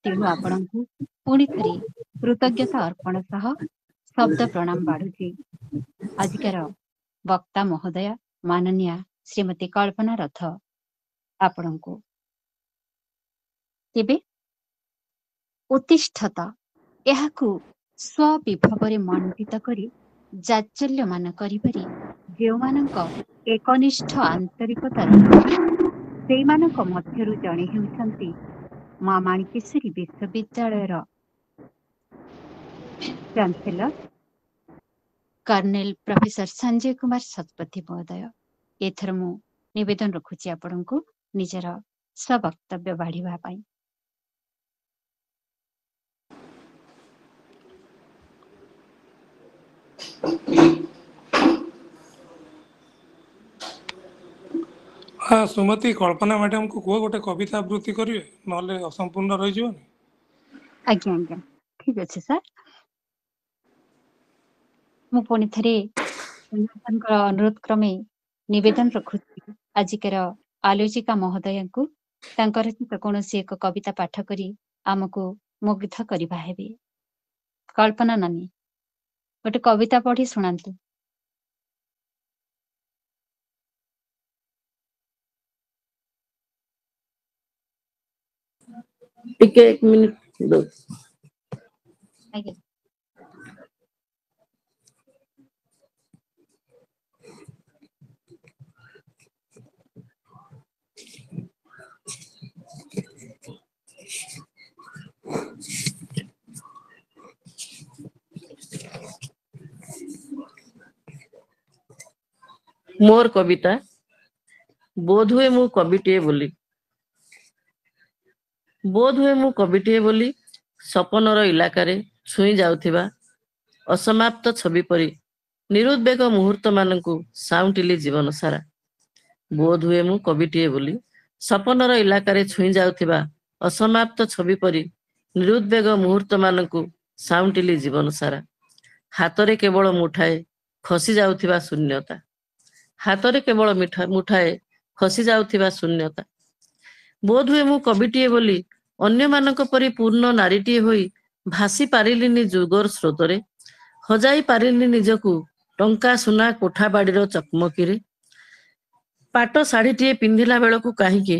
ତେଣୁ ଆପଣଙ୍କୁ ପୁଣି ଥରେ କୃତଜ୍ଞତା ଅର୍ପଣ ସହ ଶବ୍ଦ ପ୍ରଣାମ ବାଢୁଛି ଆଜିକାର ବକ୍ତା ମହୋଦୟା ମାନନୀୟା ଶ୍ରୀମତୀ କଳ୍ପନା ରଥ ଆପଣଙ୍କୁ। ତେବେ ଉତ୍ତିଷ୍ଠତ, ଏହାକୁ ସ୍ୱବିଭବରେ ମଣ୍ଡିତ କରି ଜାଚଲ୍ୟମାନ କରିବାରେ ଯେଉଁମାନଙ୍କ ଏକନିଷ୍ଠ ଆନ୍ତରିକତା ରହିଛି, ସେଇମାନଙ୍କ ମଧ୍ୟରୁ ଜଣେ ହେଉଛନ୍ତି ମା ମାଣିକେଶ୍ୱରୀ ବିଶ୍ୱବିଦ୍ୟାଳୟର chancellor colonel professor Sanjay Kumar Satapathy ମହୋଦୟ। ଏଥର ମୁଁ ନିବେଦନ ରଖୁଛି ଆପଣଙ୍କୁ ନିଜର ସ୍ୱବକ୍ତବ୍ୟ ବାଢ଼ିବା ପାଇଁ। ହଁ ସୁମତି, କଳ୍ପନା ମ୍ୟାଡାମକୁ କୁହ ଗୋଟେ କବିତା ଆବୃତ୍ତି କରିବେ, ନହେଲେ ଅସମ୍ପୂର୍ଣ୍ଣ ରହିଯିବନି। ଆଜ୍ଞା ଆଜ୍ଞା, ଠିକ ଅଛି ସାର୍। ମୁଁ ପୁଣି ଥରେ ଅନୁରୋଧ କ୍ରମେ ନିବେଦନ ରଖୁଛି ଆଜିକାର ଆଲୋଚିକା ମହୋଦୟଙ୍କୁ ତାଙ୍କ ରଚିତ କୌଣସି ଏକ କବିତା ପାଠ କରି ଆମକୁ ମୁଗ୍ଧ କରିବା ହେବେ। କଳ୍ପନା ନାନୀ, ଗୋଟେ କବିତା ପଢି ଶୁଣାନ୍ତୁ। ଟିକେ ଏକ ମିନିଟ ଦଉଛି। ଆଜ୍ଞା। ମୋର କବିତା ବୋଧହୁଏ ମୁଁ କବିଟିଏ ବୋଲି। ବୋଧହୁଏ ମୁଁ କବିଟିଏ ବୋଲି ସପନର ଇଲାକାରେ ଛୁଇଁ ଯାଉଥିବା ଅସମାପ୍ତ ଛବି ପରି ନିରୁଦ୍ବେଗ ମୁହୂର୍ତ୍ତ ମାନଙ୍କୁ ସାଉଁଟିଲି ଜୀବନ ସାରା। ବୋଧହୁଏ ମୁଁ କବିଟିଏ ବୋଲି ସପନର ଇଲାକାରେ ଛୁଇଁ ଯାଉଥିବା ଅସମାପ୍ତ ଛବି ପରି ନିରୁଦ୍ବେଗ ମୁହୂର୍ତ୍ତ ମାନଙ୍କୁ ସାଉଁଟିଲି ଜୀବନ ସାରା। ହାତରେ କେବଳ ମୁଠାଏ ଖସି ଯାଉଥିବା ଶୂନ୍ୟତା, ହାତରେ କେବଳ ମିଠା ମୁଠାଏ ଖସି ଯାଉଥିବା ଶୂନ୍ୟତା। ବୋଧହୁଏ ମୁଁ କବିଟିଏ ବୋଲି ଅନ୍ୟମାନଙ୍କ ପରି ପୂର୍ଣ୍ଣ ନାରୀଟିଏ ହୋଇ ଭାସି ପାରିଲିନି ଯୁଗର ସ୍ରୋତରେ, ହଜାଇ ପାରିଲିନି ନିଜକୁ ଟଙ୍କା ସୁନା କୋଠା ବାଡିର ଚକମକିରେ। ପାଟ ଶାଢୀଟିଏ ପିନ୍ଧିଲା ବେଳକୁ କାହିଁକି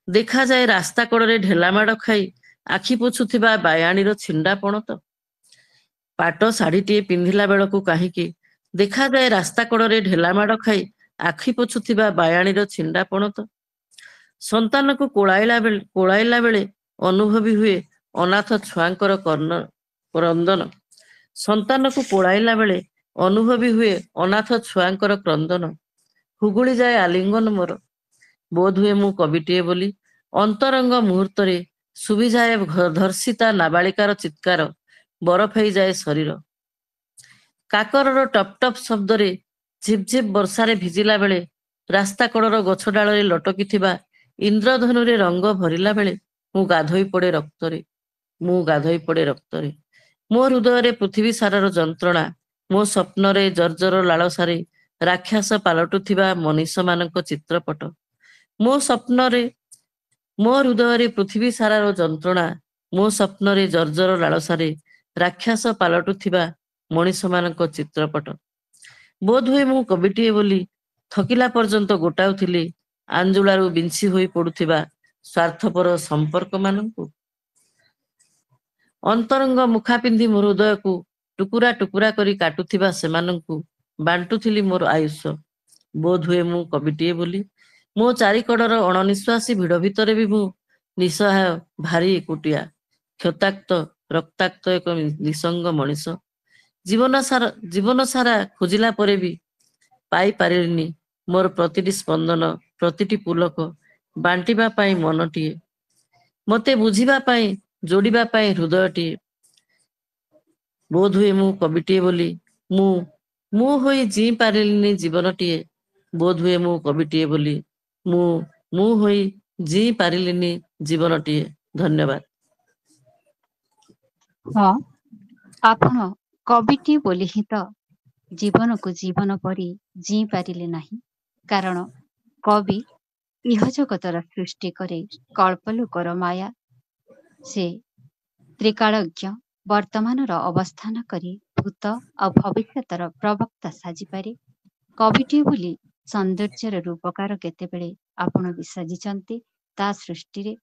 ଦେଖାଯାଏ ରାସ୍ତା କଡ଼ରେ ଢେଲାମାଡ଼ ଖାଇ ଆଖି ପୋଛୁଥିବା ବାୟାଣୀର ଛିଣ୍ଡା ପଣତ। ପାଟ ଶାଢୀଟିଏ ପିନ୍ଧିଲା ବେଳକୁ କାହିଁକି ଦେଖାଯାଏ ରାସ୍ତା କଡ଼ରେ ଢେଲାମାଡ଼ ଖାଇ ଆଖି ପୋଛୁଥିବା ବାୟାଣୀର ଛିଣ୍ଡା ପଣତ। ସନ୍ତାନକୁ କୋଳାଇଲା ବେଳେ ଅନୁଭବୀ ହୁଏ ଅନାଥ ଛୁଆଙ୍କର କର୍ଣ୍ଣ କ୍ରନ୍ଦନ। ସନ୍ତାନକୁ କୋଳାଇଲା ବେଳେ ଅନୁଭବୀ ହୁଏ ଅନାଥ ଛୁଆଙ୍କର କ୍ରନ୍ଦନ। ହୁଗୁଳି ଯାଏ ଆଲିଙ୍ଗନ ମୋର। ବୋଧହୁଏ ମୁଁ କବିଟିଏ ବୋଲି ଅନ୍ତରଙ୍ଗ ମୁହୂର୍ତ୍ତରେ ଶୁଭିଯାଏ ଧର୍ଷିତା ନାବାଳିକାର ଚିତ୍କାର, ବରଫ ହେଇଯାଏ ଶରୀର। କାକରର ଟପ୍ ଟପ୍ ଶବ୍ଦରେ ଝିପ୍ ଝିପ୍ ବର୍ଷାରେ ଭିଜିଲା ବେଳେ, ରାସ୍ତା କଡ଼ର ଗଛ ଡାଳରେ ଲଟକିଥିବା ଇନ୍ଦ୍ରଧନୁରେ ରଙ୍ଗ ଭରିଲା ବେଳେ ମୁଁ ଗାଧୋଇ ପଡେ ରକ୍ତରେ, ମୁଁ ଗାଧୋଇ ପଡେ ରକ୍ତରେ। ମୋ ହୃଦୟରେ ପୃଥିବୀ ସାରାର ଯନ୍ତ୍ରଣା, ମୋ ସ୍ୱପ୍ନରେ ଜର୍ଜର ଲାଳସାରେ ରାକ୍ଷସ ପାଲଟୁଥିବା ମଣିଷମାନଙ୍କ ଚିତ୍ରପଟ। ମୋ ସ୍ୱପ୍ନରେ, ମୋ ହୃଦୟରେ ପୃଥିବୀ ସାରାର ଯନ୍ତ୍ରଣା, ମୋ ସ୍ୱପ୍ନରେ ଜର୍ଜର ଲାଳସାରେ ରାକ୍ଷସ ପାଲଟୁଥିବା ମଣିଷମାନଙ୍କ ଚିତ୍ରପଟ। ବୋଧହୁଏ ମୁଁ କବିଟିଏ ବୋଲି ଥକିଲା ପର୍ଯ୍ୟନ୍ତ ଗୋଟାଉଥିଲି ଆଞ୍ଜୁଳାରୁ ବିଞ୍ଛି ହୋଇ ପଡୁଥିବା ସ୍ୱାର୍ଥପର ସମ୍ପର୍କ ମାନଙ୍କୁ। ଅନ୍ତରଙ୍ଗ ମୁଖା ପିନ୍ଧି ମୋ ହୃଦୟକୁ ଟୁକୁରା ଟୁକୁରା କରି କାଟୁଥିବା ସେମାନଙ୍କୁ ବାଣ୍ଟୁଥିଲି ମୋର ଆୟୁଷ। ବୋଧହୁଏ ମୁଁ କବିଟିଏ ବୋଲି ମୋ ଚାରିକଡର ଅଣନିଶ୍ୱାସୀ ଭିଡ ଭିତରେ ବି ମୁଁ ନିଃସହାୟ, ଭାରି ଏକୁଟିଆ, କ୍ଷତାକ୍ତ, ରକ୍ତାକ୍ତ ଏକ ନିଃସଙ୍ଗ ମଣିଷ। ଜୀବନ ସାରା ଖୋଜିଲା ପରେ ବି ପାଇପାରିଲିନି ମୋର ପ୍ରତିଟି ସ୍ପନ୍ଦନ, ପ୍ରତିଟି ପୁଲକ ବାଣ୍ଟିବା ପାଇଁ ମନଟିଏ, ମତେ ବୁଝିବା ପାଇଁ, ଯୋଡିବା ପାଇଁ ହୃଦୟଟିଏ। ବୋଧହୁଏ ମୁଁ କବିଟିଏ ବୋଲି ମୁଁ ମୁଁ ହୋଇ ଜିଇଁ ପାରିଲିନି ଜୀବନଟିଏ। ବୋଧହୁଏ ମୁଁ କବିଟିଏ ବୋଲି ମୁଁ ମୁଁ ହୋଇ ଜିଇଁ ପାରିଲିନି ଜୀବନଟିଏ। ଧନ୍ୟବାଦ। ହଁ, ଆପଣ କବିଟିଏ ବୋଲି ହିଁ ତ ଜୀବନକୁ ଜୀବନ ପରି ଜିଇଁ ପାରିଲେ ନାହିଁ। କାରଣ କବି ଇହ ଜଗତର ସୃଷ୍ଟି କରେ କଳ୍ପଲୋକର ମାୟା। ସେ ତ୍ରିକାଳଜ୍ଞ, ବର୍ତ୍ତମାନର ଅବସ୍ଥାନ କରି ଭୂତ ଆଉ ଭବିଷ୍ୟତର ପ୍ରବକ୍ତା ସାଜିପାରେ। କବିଟିଏ ବୋଲି ସୌନ୍ଦର୍ଯ୍ୟର ରୂପକାର କେତେବେଳେ ଆପଣ ବି ସାଜିଛନ୍ତି, ତା ସୃଷ୍ଟିରେ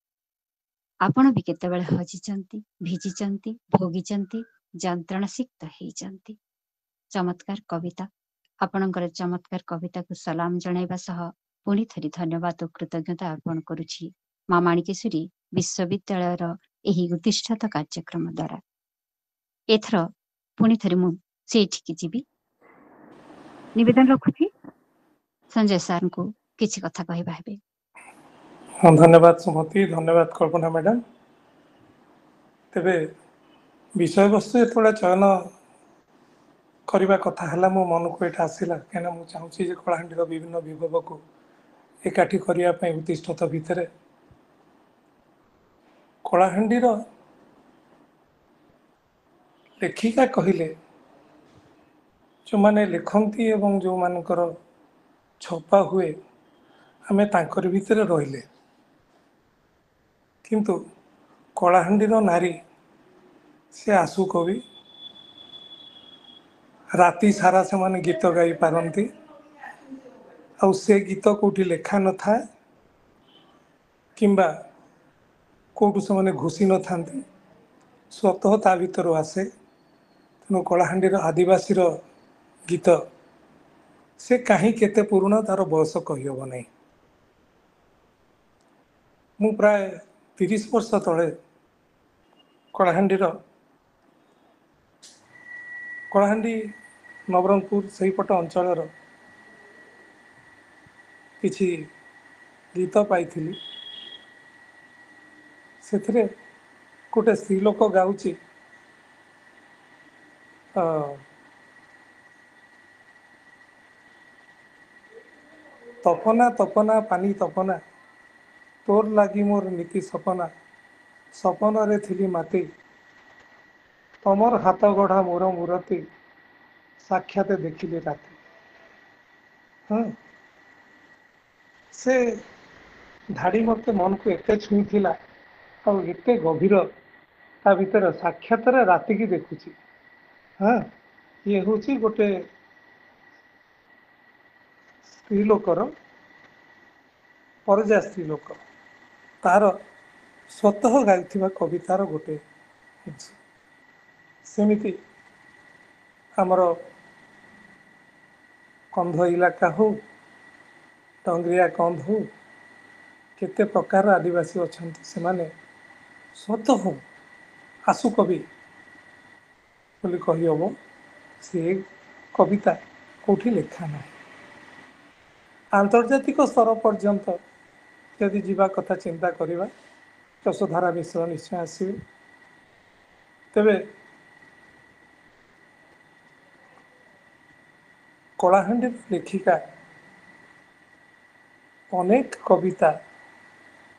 ଆପଣ ବି କେତେବେଳେ ହଜିଛନ୍ତି, ଭିଜିଛନ୍ତି, ଭୋଗିଛନ୍ତି, ଯନ୍ତ୍ରଣା ସିକ୍ତ ହେଇଛନ୍ତି। ଚମତ୍କାର କବିତା। ଆପଣଙ୍କର ଚମତ୍କାର କବିତାକୁ ସଲାମ ଜଣାଇବା ସହ ପୁଣି ଥରେ ଧନ୍ୟବାଦ ଓ କୃତଜ୍ଞତା ଅର୍ପଣ କରୁଛି ମା ମାଣିକେଶ୍ୱରୀ ବିଶ୍ୱବିଦ୍ୟାଳୟର ଏହି ଉତ୍ତିଷ୍ଠତ କାର୍ଯ୍ୟକ୍ରମ ଦ୍ୱାରା। ଏଥର ପୁଣି ଥରେ ମୁଁ ସେଇଠିକି ଯିବି। ନିବେଦନ ରଖୁଛି ସଞ୍ଜୟ ସାର୍ଙ୍କୁ କିଛି କଥା କହିବା ହେବେ। ହଁ, ଧନ୍ୟବାଦ ସୁମତି, ଧନ୍ୟବାଦ କଳ୍ପନା ମ୍ୟାଡ଼ାମ। ତେବେ ବିଷୟବସ୍ତୁ ଯେତେବେଳେ ଚୟନ କରିବା କଥା ହେଲା, ମୋ ମନକୁ ଏଇଟା ଆସିଲା, କାହିଁକିନା ମୁଁ ଚାହୁଁଛି ଯେ କଳାହାଣ୍ଡିର ବିଭିନ୍ନ ବିଭବକୁ ଏକାଠି କରିବା ପାଇଁ ଉତ୍ତିଷ୍ଠତ ଭିତରେ କଳାହାଣ୍ଡିର ଲେଖିକା କହିଲେ ଯେଉଁମାନେ ଲେଖନ୍ତି ଏବଂ ଯେଉଁମାନଙ୍କର ଛପା ହୁଏ, ଆମେ ତାଙ୍କରି ଭିତରେ ରହିଲେ। କିନ୍ତୁ କଳାହାଣ୍ଡିର ନାରୀ ସେ ଆଶୁ କବି। ରାତି ସାରା ସେମାନେ ଗୀତ ଗାଇ ପାରନ୍ତି, ଆଉ ସେ ଗୀତ କେଉଁଠି ଲେଖା ନଥାଏ କିମ୍ବା କେଉଁଠୁ ସେମାନେ ଘୋଷି ନଥାନ୍ତି, ସ୍ୱତଃ ତା ଭିତରୁ ଆସେ। ତେଣୁ କଳାହାଣ୍ଡିର ଆଦିବାସୀର ଗୀତ ସେ କାହିଁ କେତେ ପୁରୁଣା ତାର ବୟସ କହିହେବ ନାହିଁ। ମୁଁ ପ୍ରାୟ 30 ବର୍ଷ ତଳେ କଳାହାଣ୍ଡି ନବରଙ୍ଗପୁର ସେଇପଟ ଅଞ୍ଚଳର କିଛି ଗୀତ ପାଇଥିଲି। ସେଥିରେ ଗୋଟେ ସ୍ତ୍ରୀ ଲୋକ ଗାଉଛି, ତପନା ତପନା ପାନି ତପନା, ତୋର ଲାଗି ମୋର ନୀତି ସପନା, ସପନରେ ଥିଲି ମାତି, ତମର ହାତ ଗଢ଼ା ମୋର ମୂରତି, ସାକ୍ଷାତ ଦେଖିଲେ ରାତି। ହଁ, ସେ ଧାଡ଼ି ମୋତେ ମନକୁ ଏତେ ଛୁଇଁଥିଲା ଆଉ ଏତେ ଗଭୀର, ତା ଭିତରେ ସାକ୍ଷାତରେ ରାତିକି ଦେଖୁଛି। ହଁ, ଇଏ ହେଉଛି ଗୋଟେ ସ୍ତ୍ରୀ ଲୋକର, ପରଜା ସ୍ତ୍ରୀ ଲୋକ, ତାର ସ୍ୱତଃ ଗାଇଥିବା କବିତାର ଗୋଟେ ଜିନିଷ। ସେମିତି ଆମର କନ୍ଧ ଇଲାକା ହଉ, ଟଙ୍ଗରିଆ କନ୍ଧ ହଉ, କେତେ ପ୍ରକାର ଆଦିବାସୀ ଅଛନ୍ତି, ସେମାନେ ସ୍ୱତଃ ଆସୁ କବି ବୋଲି କହିହେବ। ସେ କବିତା କେଉଁଠି ଲେଖା ନାହିଁ। ଆନ୍ତର୍ଜାତିକ ସ୍ତର ପର୍ଯ୍ୟନ୍ତ ଯଦି ଯିବା କଥା ଚିନ୍ତା କରିବା, ଯଶୋଧାରା ମିଶ୍ର ନିଶ୍ଚୟ ଆସିବେ। ତେବେ କଳାହାଣ୍ଡିର ଲେଖିକା ଅନେକ କବିତା,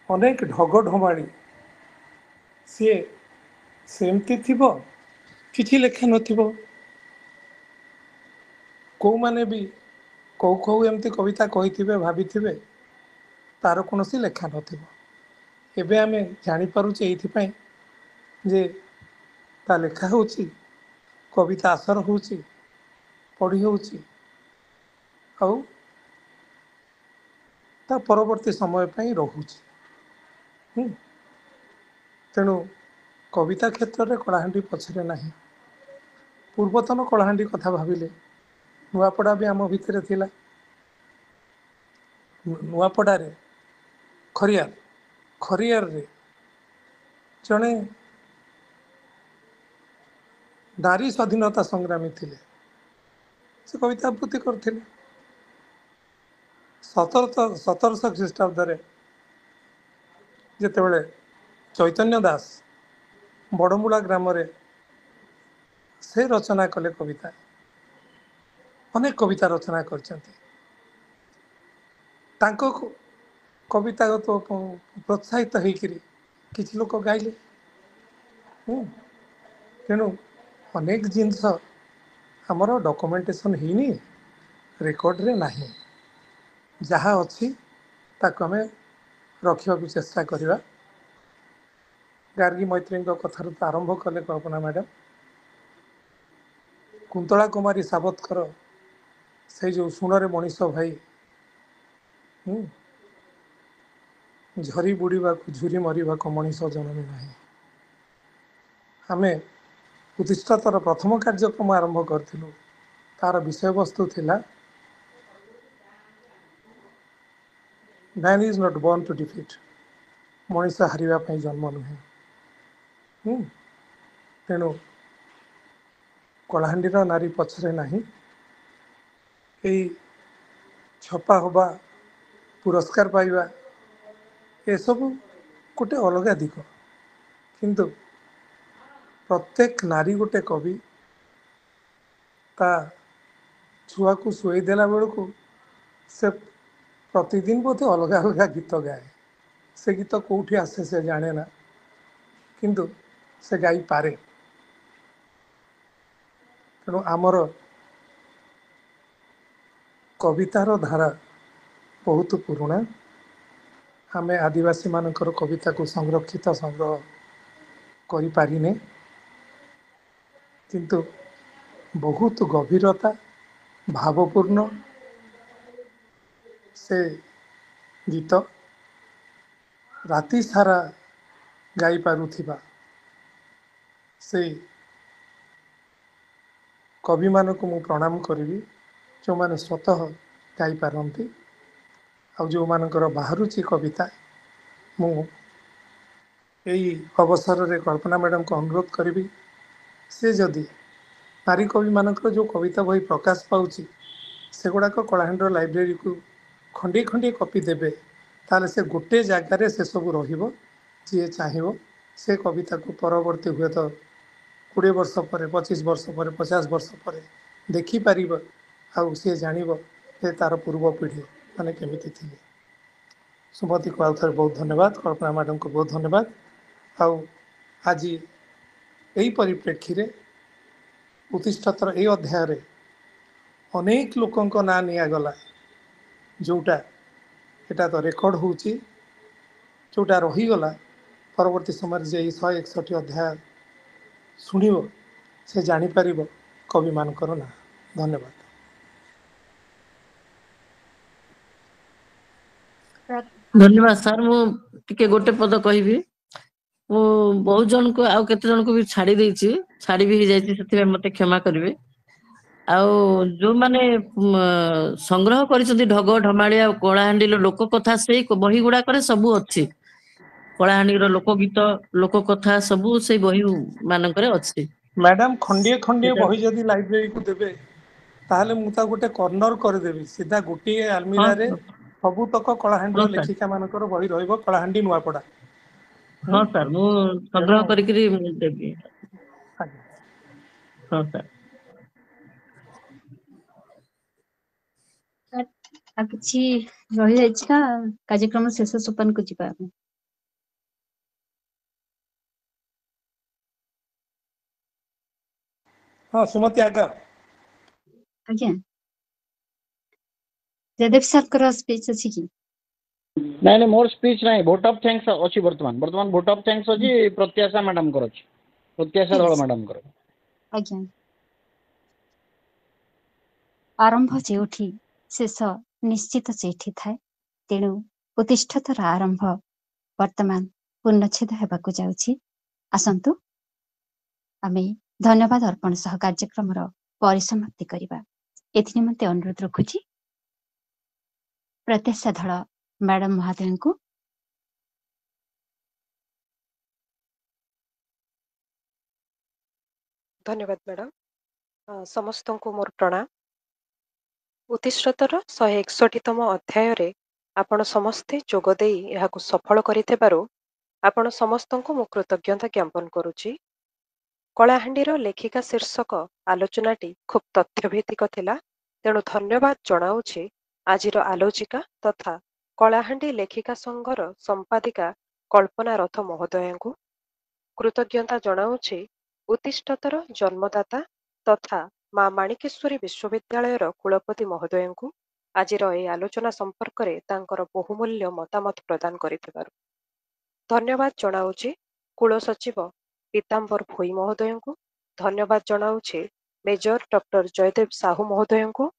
ଅନେକ ଢଗ ଢମାଳି, ସିଏ ସେମିତି ଥିବ, କିଛି ଲେଖା ନଥିବ। କେଉଁମାନେ ବି କେଉଁ କେଉଁ ଏମିତି କବିତା କହିଥିବେ, ଭାବିଥିବେ, ତାର କୌଣସି ଲେଖା ନଥିବ। ଏବେ ଆମେ ଜାଣିପାରୁଛେ ଏଇଥିପାଇଁ ଯେ ତା ଲେଖା ହେଉଛି, କବିତା ଆସର ହେଉଛି, ପଢ଼ି ହେଉଛି, ଆଉ ତା ପରବର୍ତ୍ତୀ ସମୟ ପାଇଁ ରହୁଛି। ତେଣୁ କବିତା କ୍ଷେତ୍ରରେ କଳାହାଣ୍ଡି ପଛରେ ନାହିଁ। ପୂର୍ବତନ କଳାହାଣ୍ଡି କଥା ଭାବିଲେ ନୂଆପଡ଼ା ବି ଆମ ଭିତରେ ଥିଲା। ନୂଆପଡ଼ାରେ ଖରିଆର, ଖରିଆରରେ ଜଣେ ନାରୀ ସ୍ୱାଧୀନତା ସଂଗ୍ରାମୀ ଥିଲେ, ସେ କବିତା ଆବୃତ୍ତି କରିଥିଲେ। 1700 ଖ୍ରୀଷ୍ଟାବ୍ଦରେ ଯେତେବେଳେ ଚୈତନ୍ୟ ଦାସ ବଡ଼ମୂଳା ଗ୍ରାମରେ ସେ ରଚନା କଲେ କବିତା, ଅନେକ କବିତା ରଚନା କରିଛନ୍ତି। ତାଙ୍କ କବିତାଗତ ପ୍ରୋତ୍ସାହିତ ହେଇକିରି କିଛି ଲୋକ ଗାଇଲେ। ତେଣୁ ଅନେକ ଜିନିଷ ଆମର ଡକୁମେଣ୍ଟେସନ୍ ହେଇନି, ରେକର୍ଡ଼ରେ ନାହିଁ। ଯାହା ଅଛି ତାକୁ ଆମେ ରଖିବାକୁ ଚେଷ୍ଟା କରିବା। ଗାର୍ଗୀ ମୈତ୍ରୀଙ୍କ କଥାରୁ ତ ଆରମ୍ଭ କଲେ କଳ୍ପନା ମ୍ୟାଡ଼ାମ୍। କୁନ୍ତଳା କୁମାରୀ ସାବତଙ୍କର ସେଇ ଯେଉଁ ଶୁଣରେ ମଣିଷ ଭାଇ, ଝରି ବୁଡ଼ିବାକୁ ଝୁରି ମରିବାକୁ ମଣିଷ ଜନମି ନାହିଁ। ଆମେ ପ୍ରତିଷ୍ଠାତାର ପ୍ରଥମ କାର୍ଯ୍ୟକ୍ରମ ଆରମ୍ଭ କରିଥିଲୁ, ତାର ବିଷୟବସ୍ତୁ ଥିଲା man is not born to defeat, ମଣିଷ ହାରିବା ପାଇଁ ଜନ୍ମ ନୁହେଁ। ତେଣୁ କଳାହାଣ୍ଡିର ନାରୀ ପଛରେ ନାହିଁ। ଏଇ ଛପା ହେବା, ପୁରସ୍କାର ପାଇବା, ଏସବୁ ଗୋଟେ ଅଲଗା ଦିଗ, କିନ୍ତୁ ପ୍ରତ୍ୟେକ ନାରୀ ଗୋଟେ କବି। ତା ଛୁଆକୁ ଶୁଆଇ ଦେଲା ବେଳକୁ ସେ ପ୍ରତିଦିନ ବୋଧେ ଅଲଗା ଅଲଗା ଗୀତ ଗାଏ। ସେ ଗୀତ କେଉଁଠି ଆସେ ସେ ଜାଣେ ନା, କିନ୍ତୁ ସେ ଗାଇପାରେ। ତେଣୁ ଆମର କବିତାର ଧାରା ବହୁତ ପୁରୁଣା। ଆମେ ଆଦିବାସୀମାନଙ୍କର କବିତାକୁ ସଂରକ୍ଷିତ ସଂଗ୍ରହ କରିପାରିନେ, କିନ୍ତୁ ବହୁତ ଗଭୀରତା ଭାବପୂର୍ଣ୍ଣ ସେ ଗୀତ ରାତି ସାରା ଗାଇପାରୁଥିବା ସେଇ କବିମାନଙ୍କୁ ମୁଁ ପ୍ରଣାମ କରିବି, ଯେଉଁମାନେ ସ୍ୱତଃ ଗାଇପାରନ୍ତି। ଆଉ ଯେଉଁମାନଙ୍କର ବାହାରୁଛି କବିତା, ମୁଁ ଏଇ ଅବସରରେ କଳ୍ପନା ମ୍ୟାଡ଼ାମକୁ ଅନୁରୋଧ କରିବି, ସେ ଯଦି ନାରୀ କବିମାନଙ୍କର ଯେଉଁ କବିତା ବହି ପ୍ରକାଶ ପାଉଛି ସେଗୁଡ଼ାକ କଳାହାଣ୍ଡିର ଲାଇବ୍ରେରୀକୁ ଖଣ୍ଡିଏ ଖଣ୍ଡିଏ କପି ଦେବେ, ତାହେଲେ ସେ ଗୋଟେ ଜାଗାରେ ସେସବୁ ରହିବ। ଯିଏ ଚାହିଁବ ସେ କବିତାକୁ ପରବର୍ତ୍ତୀ ହୁଏତ 20 ବର୍ଷ ପରେ, 25 ବର୍ଷ ପରେ, 50 ବର୍ଷ ପରେ ଦେଖିପାରିବ, ଆଉ ସିଏ ଜାଣିବ ଯେ ତାର ପୂର୍ବ ପିଢ଼ି ମାନେ କେମିତି ଥିଲେ। ସୁମତିକୁ ଆଉ ଥରେ ବହୁତ ଧନ୍ୟବାଦ, କଳ୍ପନା ମ୍ୟାଡ଼ାମକୁ ବହୁତ ଧନ୍ୟବାଦ। ଆଉ ଆଜି ଏଇ ପରିପ୍ରେକ୍ଷୀରେ ପ୍ରତିଷ୍ଠାତାର ଏଇ ଅଧ୍ୟାୟରେ ଅନେକ ଲୋକଙ୍କ ନାଁ ନିଆଗଲା, ଯେଉଁଟା ଏଟା ତ ରେକର୍ଡ଼ ହେଉଛି, ଯେଉଁଟା ରହିଗଲା ପରବର୍ତ୍ତୀ ସମୟରେ ଯେ ଏଇ 161 ଅଧ୍ୟାୟ ଶୁଣିବ ସେ ଜାଣିପାରିବ କବିମାନଙ୍କର ନାଁ। ଧନ୍ୟବାଦ। ଧନ୍ୟବାଦ ସାର୍। ମୁଁ ଟିକେ ଗୋଟେ ପଦ କହିବି। ମୁଁ ବହୁତ ଜଣଙ୍କୁ ଆଉ କେତେ ଜଣଙ୍କୁ ବି ଛାଡି ଦେଇଛି, ଛାଡି ବି ହେଇଯାଇଛି, ସେଥିପାଇଁ ମତେ କ୍ଷମା କରିବେ। ଆଉ ଯୋଉମାନେ ସଂଗ୍ରହ କରିଛନ୍ତି ଢଗ ଢମାଳିଆ କଳାହାଣ୍ଡିର ଲୋକ କଥା, ସେଇ ବହି ଗୁଡାକରେ ସବୁ ଅଛି। କଳାହାଣ୍ଡିର ଲୋକ ଗୀତ, ଲୋକ କଥା ସବୁ ସେଇ ବହି ମାନଙ୍କରେ ଅଛି। ମ୍ୟାଡାମ, ଖଣ୍ଡିଏ ଖଣ୍ଡିଏ ବହି ଯଦି ଲାଇବ୍ରେରୀକୁ ଦେବେ ତାହେଲେ ମୁଁ ତାକୁ ଗୋଟେ କର୍ଣ୍ଣର କରିଦେବି। ସିଧା ଗୋଟିଏ ଆଲମିରାରେ ସବୁତକ କଳାହାଣ୍ଡିର ଲେଖିକା ମାନଙ୍କର ବହି ରହିବ, କଳାହାଣ୍ଡି ନୂଆପଡା। ହଁ ସାର୍, ମୁଁ ସଂଗ୍ରହ କରିକିରି ଦେବି। ହଁ ସାର୍। ଆଉ କିଛି ରହିଯାଇଛି ନା କାର୍ଯ୍ୟକ୍ରମ ଶେଷ ସୋପାନକୁ ଯିବା ଆମେ? ହଁ ସୁମତି ଆଗ। ଆଜ୍ଞା, ଜୟଦେବ ସାର୍ଙ୍କର ସ୍ପିଚ୍ ଅଛି କି? ନାଇଁ ନାଇଁ, ମୋର ସ୍ପିଚ୍ ନାହିଁ। ଭୋଟ ଅଫ୍ thanks ଅଛି ବର୍ତ୍ତମାନ। ବର୍ତ୍ତମାନ ଭୋଟ ଅଫ୍ thanks ଅଛି, ପ୍ରତ୍ୟାଶା ମ୍ୟାଡାମଙ୍କର ଅଛି, ପ୍ରତ୍ୟାଶା ଧଳ ମ୍ୟାଡାମଙ୍କର। ଆଜ୍ଞା। ଆରମ୍ଭ ଯେଉଁଠି ଶେଷ ନିଶ୍ଚିତ ସେଇଠି ଥାଏ। ତେଣୁ ଉତ୍ତିଷ୍ଠତର ଆରମ୍ଭ ବର୍ତ୍ତମାନ ପୂର୍ଣ୍ଣଚ୍ଛେଦ ହେବାକୁ ଯାଉଛି। ଆସନ୍ତୁ ଆମେ ଧନ୍ୟବାଦ ଅର୍ପଣ ସହ କାର୍ଯ୍ୟକ୍ରମର ପରିସମାପ୍ତି କରିବା। ଏଥି ନିମନ୍ତେ ଅନୁରୋଧ ରଖୁଛି ପ୍ରତ୍ୟାଶା ଧଳ ମ୍ୟାଡାମ ମହାଦୟଙ୍କୁ। ଧନ୍ୟବାଦ ମ୍ୟାଡାମ। ସମସ୍ତଙ୍କୁ ମୋର ପ୍ରଣାମ। ଉତ୍ତିଷ୍ଠତର 161ତମ ଅଧ୍ୟାୟରେ ଆପଣ ସମସ୍ତେ ଯୋଗ ଦେଇ ଏହାକୁ ସଫଳ କରିଥିବାରୁ ଆପଣ ସମସ୍ତଙ୍କୁ ମୁଁ କୃତଜ୍ଞତା ଜ୍ଞାପନ କରୁଛି। କଳାହାଣ୍ଡିର ଲେଖିକା ଶୀର୍ଷକ ଆଲୋଚନାଟି ଖୁବ୍ ତଥ୍ୟଭିତ୍ତିକ ଥିଲା, ତେଣୁ ଧନ୍ୟବାଦ ଜଣାଉଛି ଆଜିର ଆଲୋଚିକା ତଥା କଳାହାଣ୍ଡି ଲେଖିକା ସଂଘର ସମ୍ପାଦିକା କଳ୍ପନା ରଥ ମହୋଦୟାଙ୍କୁ। କୃତଜ୍ଞତା ଜଣାଉଛି ଉତ୍ତିଷ୍ଠତର ଜନ୍ମଦାତା ତଥା ମା ମାଣିକେଶ୍ୱରୀ ବିଶ୍ୱବିଦ୍ୟାଳୟର କୁଳପତି ମହୋଦୟଙ୍କୁ, ଆଜିର ଏହି ଆଲୋଚନା ସମ୍ପର୍କରେ ତାଙ୍କର ବହୁମୂଲ୍ୟ ମତାମତ ପ୍ରଦାନ କରିଥିବାରୁ। ଧନ୍ୟବାଦ ଜଣାଉଛି କୁଳ ସଚିବ ପୀତାମ୍ବର ଭୋଇ ମହୋଦୟଙ୍କୁ। ଧନ୍ୟବାଦ ଜଣାଉଛି ମେଜର ଡକ୍ଟର ଜୟଦେବ ସାହୁ ମହୋଦୟଙ୍କୁ।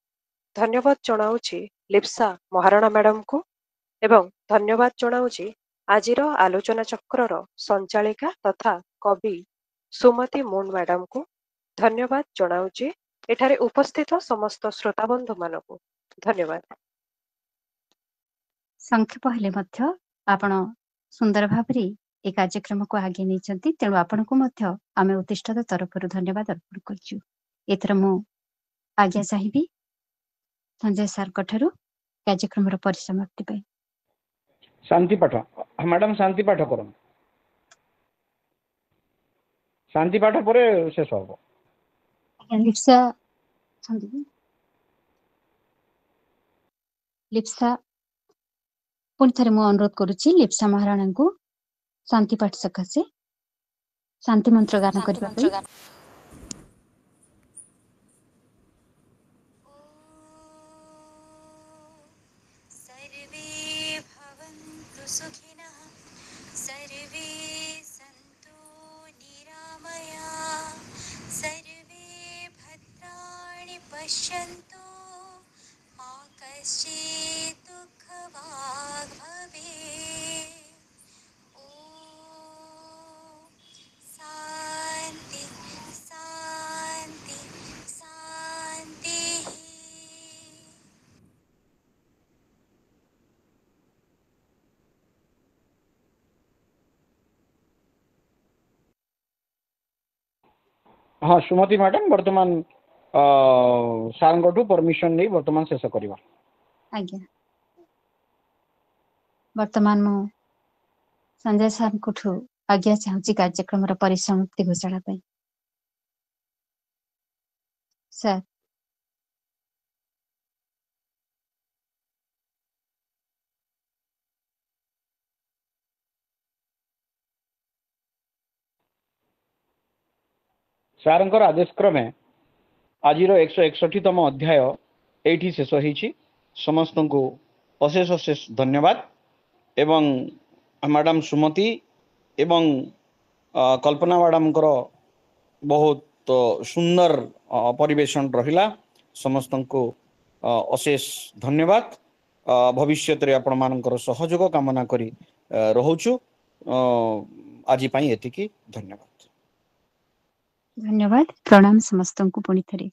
ଧନ୍ୟବାଦ ଜଣାଉଛି ଲିପ୍ସା ମହାରଣା ମ୍ୟାଡାମଙ୍କୁ ଏବଂ ଧନ୍ୟବାଦ ଜଣାଉଛି ଆଜିର ଆଲୋଚନା ଚକ୍ରର ସଞ୍ଚାଳିକା ତଥା କବି ସୁମତି ମୁଣ୍ଡ ମ୍ୟାଡାମଙ୍କୁ। ଧନ୍ୟବାଦ ଜଣାଉଛି ଏଠାରେ ଉପସ୍ଥିତ ସମସ୍ତ ଶ୍ରୋତାବନ୍ଧୁମାନଙ୍କୁ। ଧନ୍ୟବାଦ। ସଂକ୍ଷେପ ହେଲେ ମଧ୍ୟ ଆପଣ ସୁନ୍ଦର ଭାବରେ ଏ କାର୍ଯ୍ୟକ୍ରମକୁ ଆଗେଇ ନେଇଛନ୍ତି, ତେଣୁ ଆପଣଙ୍କୁ ମଧ୍ୟ ଆମେ ଉତ୍ତିଷ୍ଠତ ତରଫରୁ ଧନ୍ୟବାଦ ଅର୍ପଣ କରୁଛୁ। ଏଥର ମୁଁ ଆଜ୍ଞା ଚାହିଁବି ସଞ୍ଜୟ ସାର୍ଙ୍କ ଠାରୁ କାର୍ଯ୍ୟକ୍ରମର ପରିସମାପ୍ତି ପାଇଁ। ଶାନ୍ତି ପାଠ ମ୍ୟାଡାମ, ଶାନ୍ତି ପାଠ କରନ୍ତୁ। ଶାନ୍ତି ପାଠ ପରେ ଶେଷ ହବ। ଲିପ୍ସା ଅଛନ୍ତି କି? ଲିପ୍ସା, ପୁଣି ଥରେ ମୁଁ ଅନୁରୋଧ କରୁଛି ଲିପ୍ସା ମହାରଣାଙ୍କୁ ଶାନ୍ତି ପାଠ ସକାଶେ ଶାନ୍ତି ମନ୍ତ୍ର ଗାନ କରିବା ପାଇଁ। सर्वे भवन्तु सुखिनः, सर्वे सन्तु निरामया, सर्वे भद्राणि पश्यन्तु, मा कश्चित् दुःखभाग् भवेत्। ॐ शान्ति शान्ति शान्तिः। ହଁ ସୁମତି ମ୍ୟାଡାମ, ବର୍ତ୍ତମାନ ସାର୍ଙ୍କଠୁ ପରମିଶନ ନେଇ ବର୍ତ୍ତମାନ ଶେଷ କରିବା। ଆଜ୍ଞା, ବର୍ତ୍ତମାନ ମୁଁ ସଞ୍ଜୟ ସାର୍ଙ୍କଠୁ ଆଜ୍ଞା ଚାହୁଁଛି କାର୍ଯ୍ୟକ୍ରମର ପରିସମାପ୍ତି ଘୋଷଣା ପାଇଁ। ସାର୍। ସାର୍ଙ୍କର ଆଦେଶ କ୍ରମେ ଆଜିର 161ତମ ଅଧ୍ୟାୟ ଏଇଠି ଶେଷ ହେଇଛି। ସମସ୍ତଙ୍କୁ ଅଶେଷ ଅଶେଷ ଧନ୍ୟବାଦ ଏବଂ ମ୍ୟାଡ଼ାମ ସୁମତି ଏବଂ କଳ୍ପନା ମ୍ୟାଡ଼ାମଙ୍କର ବହୁତ ସୁନ୍ଦର ପରିବେଷଣ ରହିଲା। ସମସ୍ତଙ୍କୁ ଅଶେଷ ଧନ୍ୟବାଦ। ଭବିଷ୍ୟତରେ ଆପଣମାନଙ୍କର ସହଯୋଗ କାମନା କରି ରହୁଛୁ। ଆଜି ପାଇଁ ଏତିକି, ଧନ୍ୟବାଦ। ଧନ୍ୟବାଦ, ପ୍ରଣାମ ସମସ୍ତଙ୍କୁ ପୁଣି ଥରେ।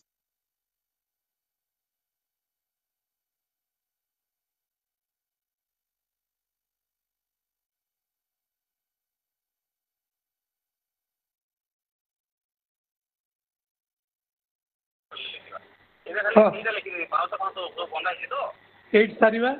ହଁ, ଏଇଠି ସାରିବା।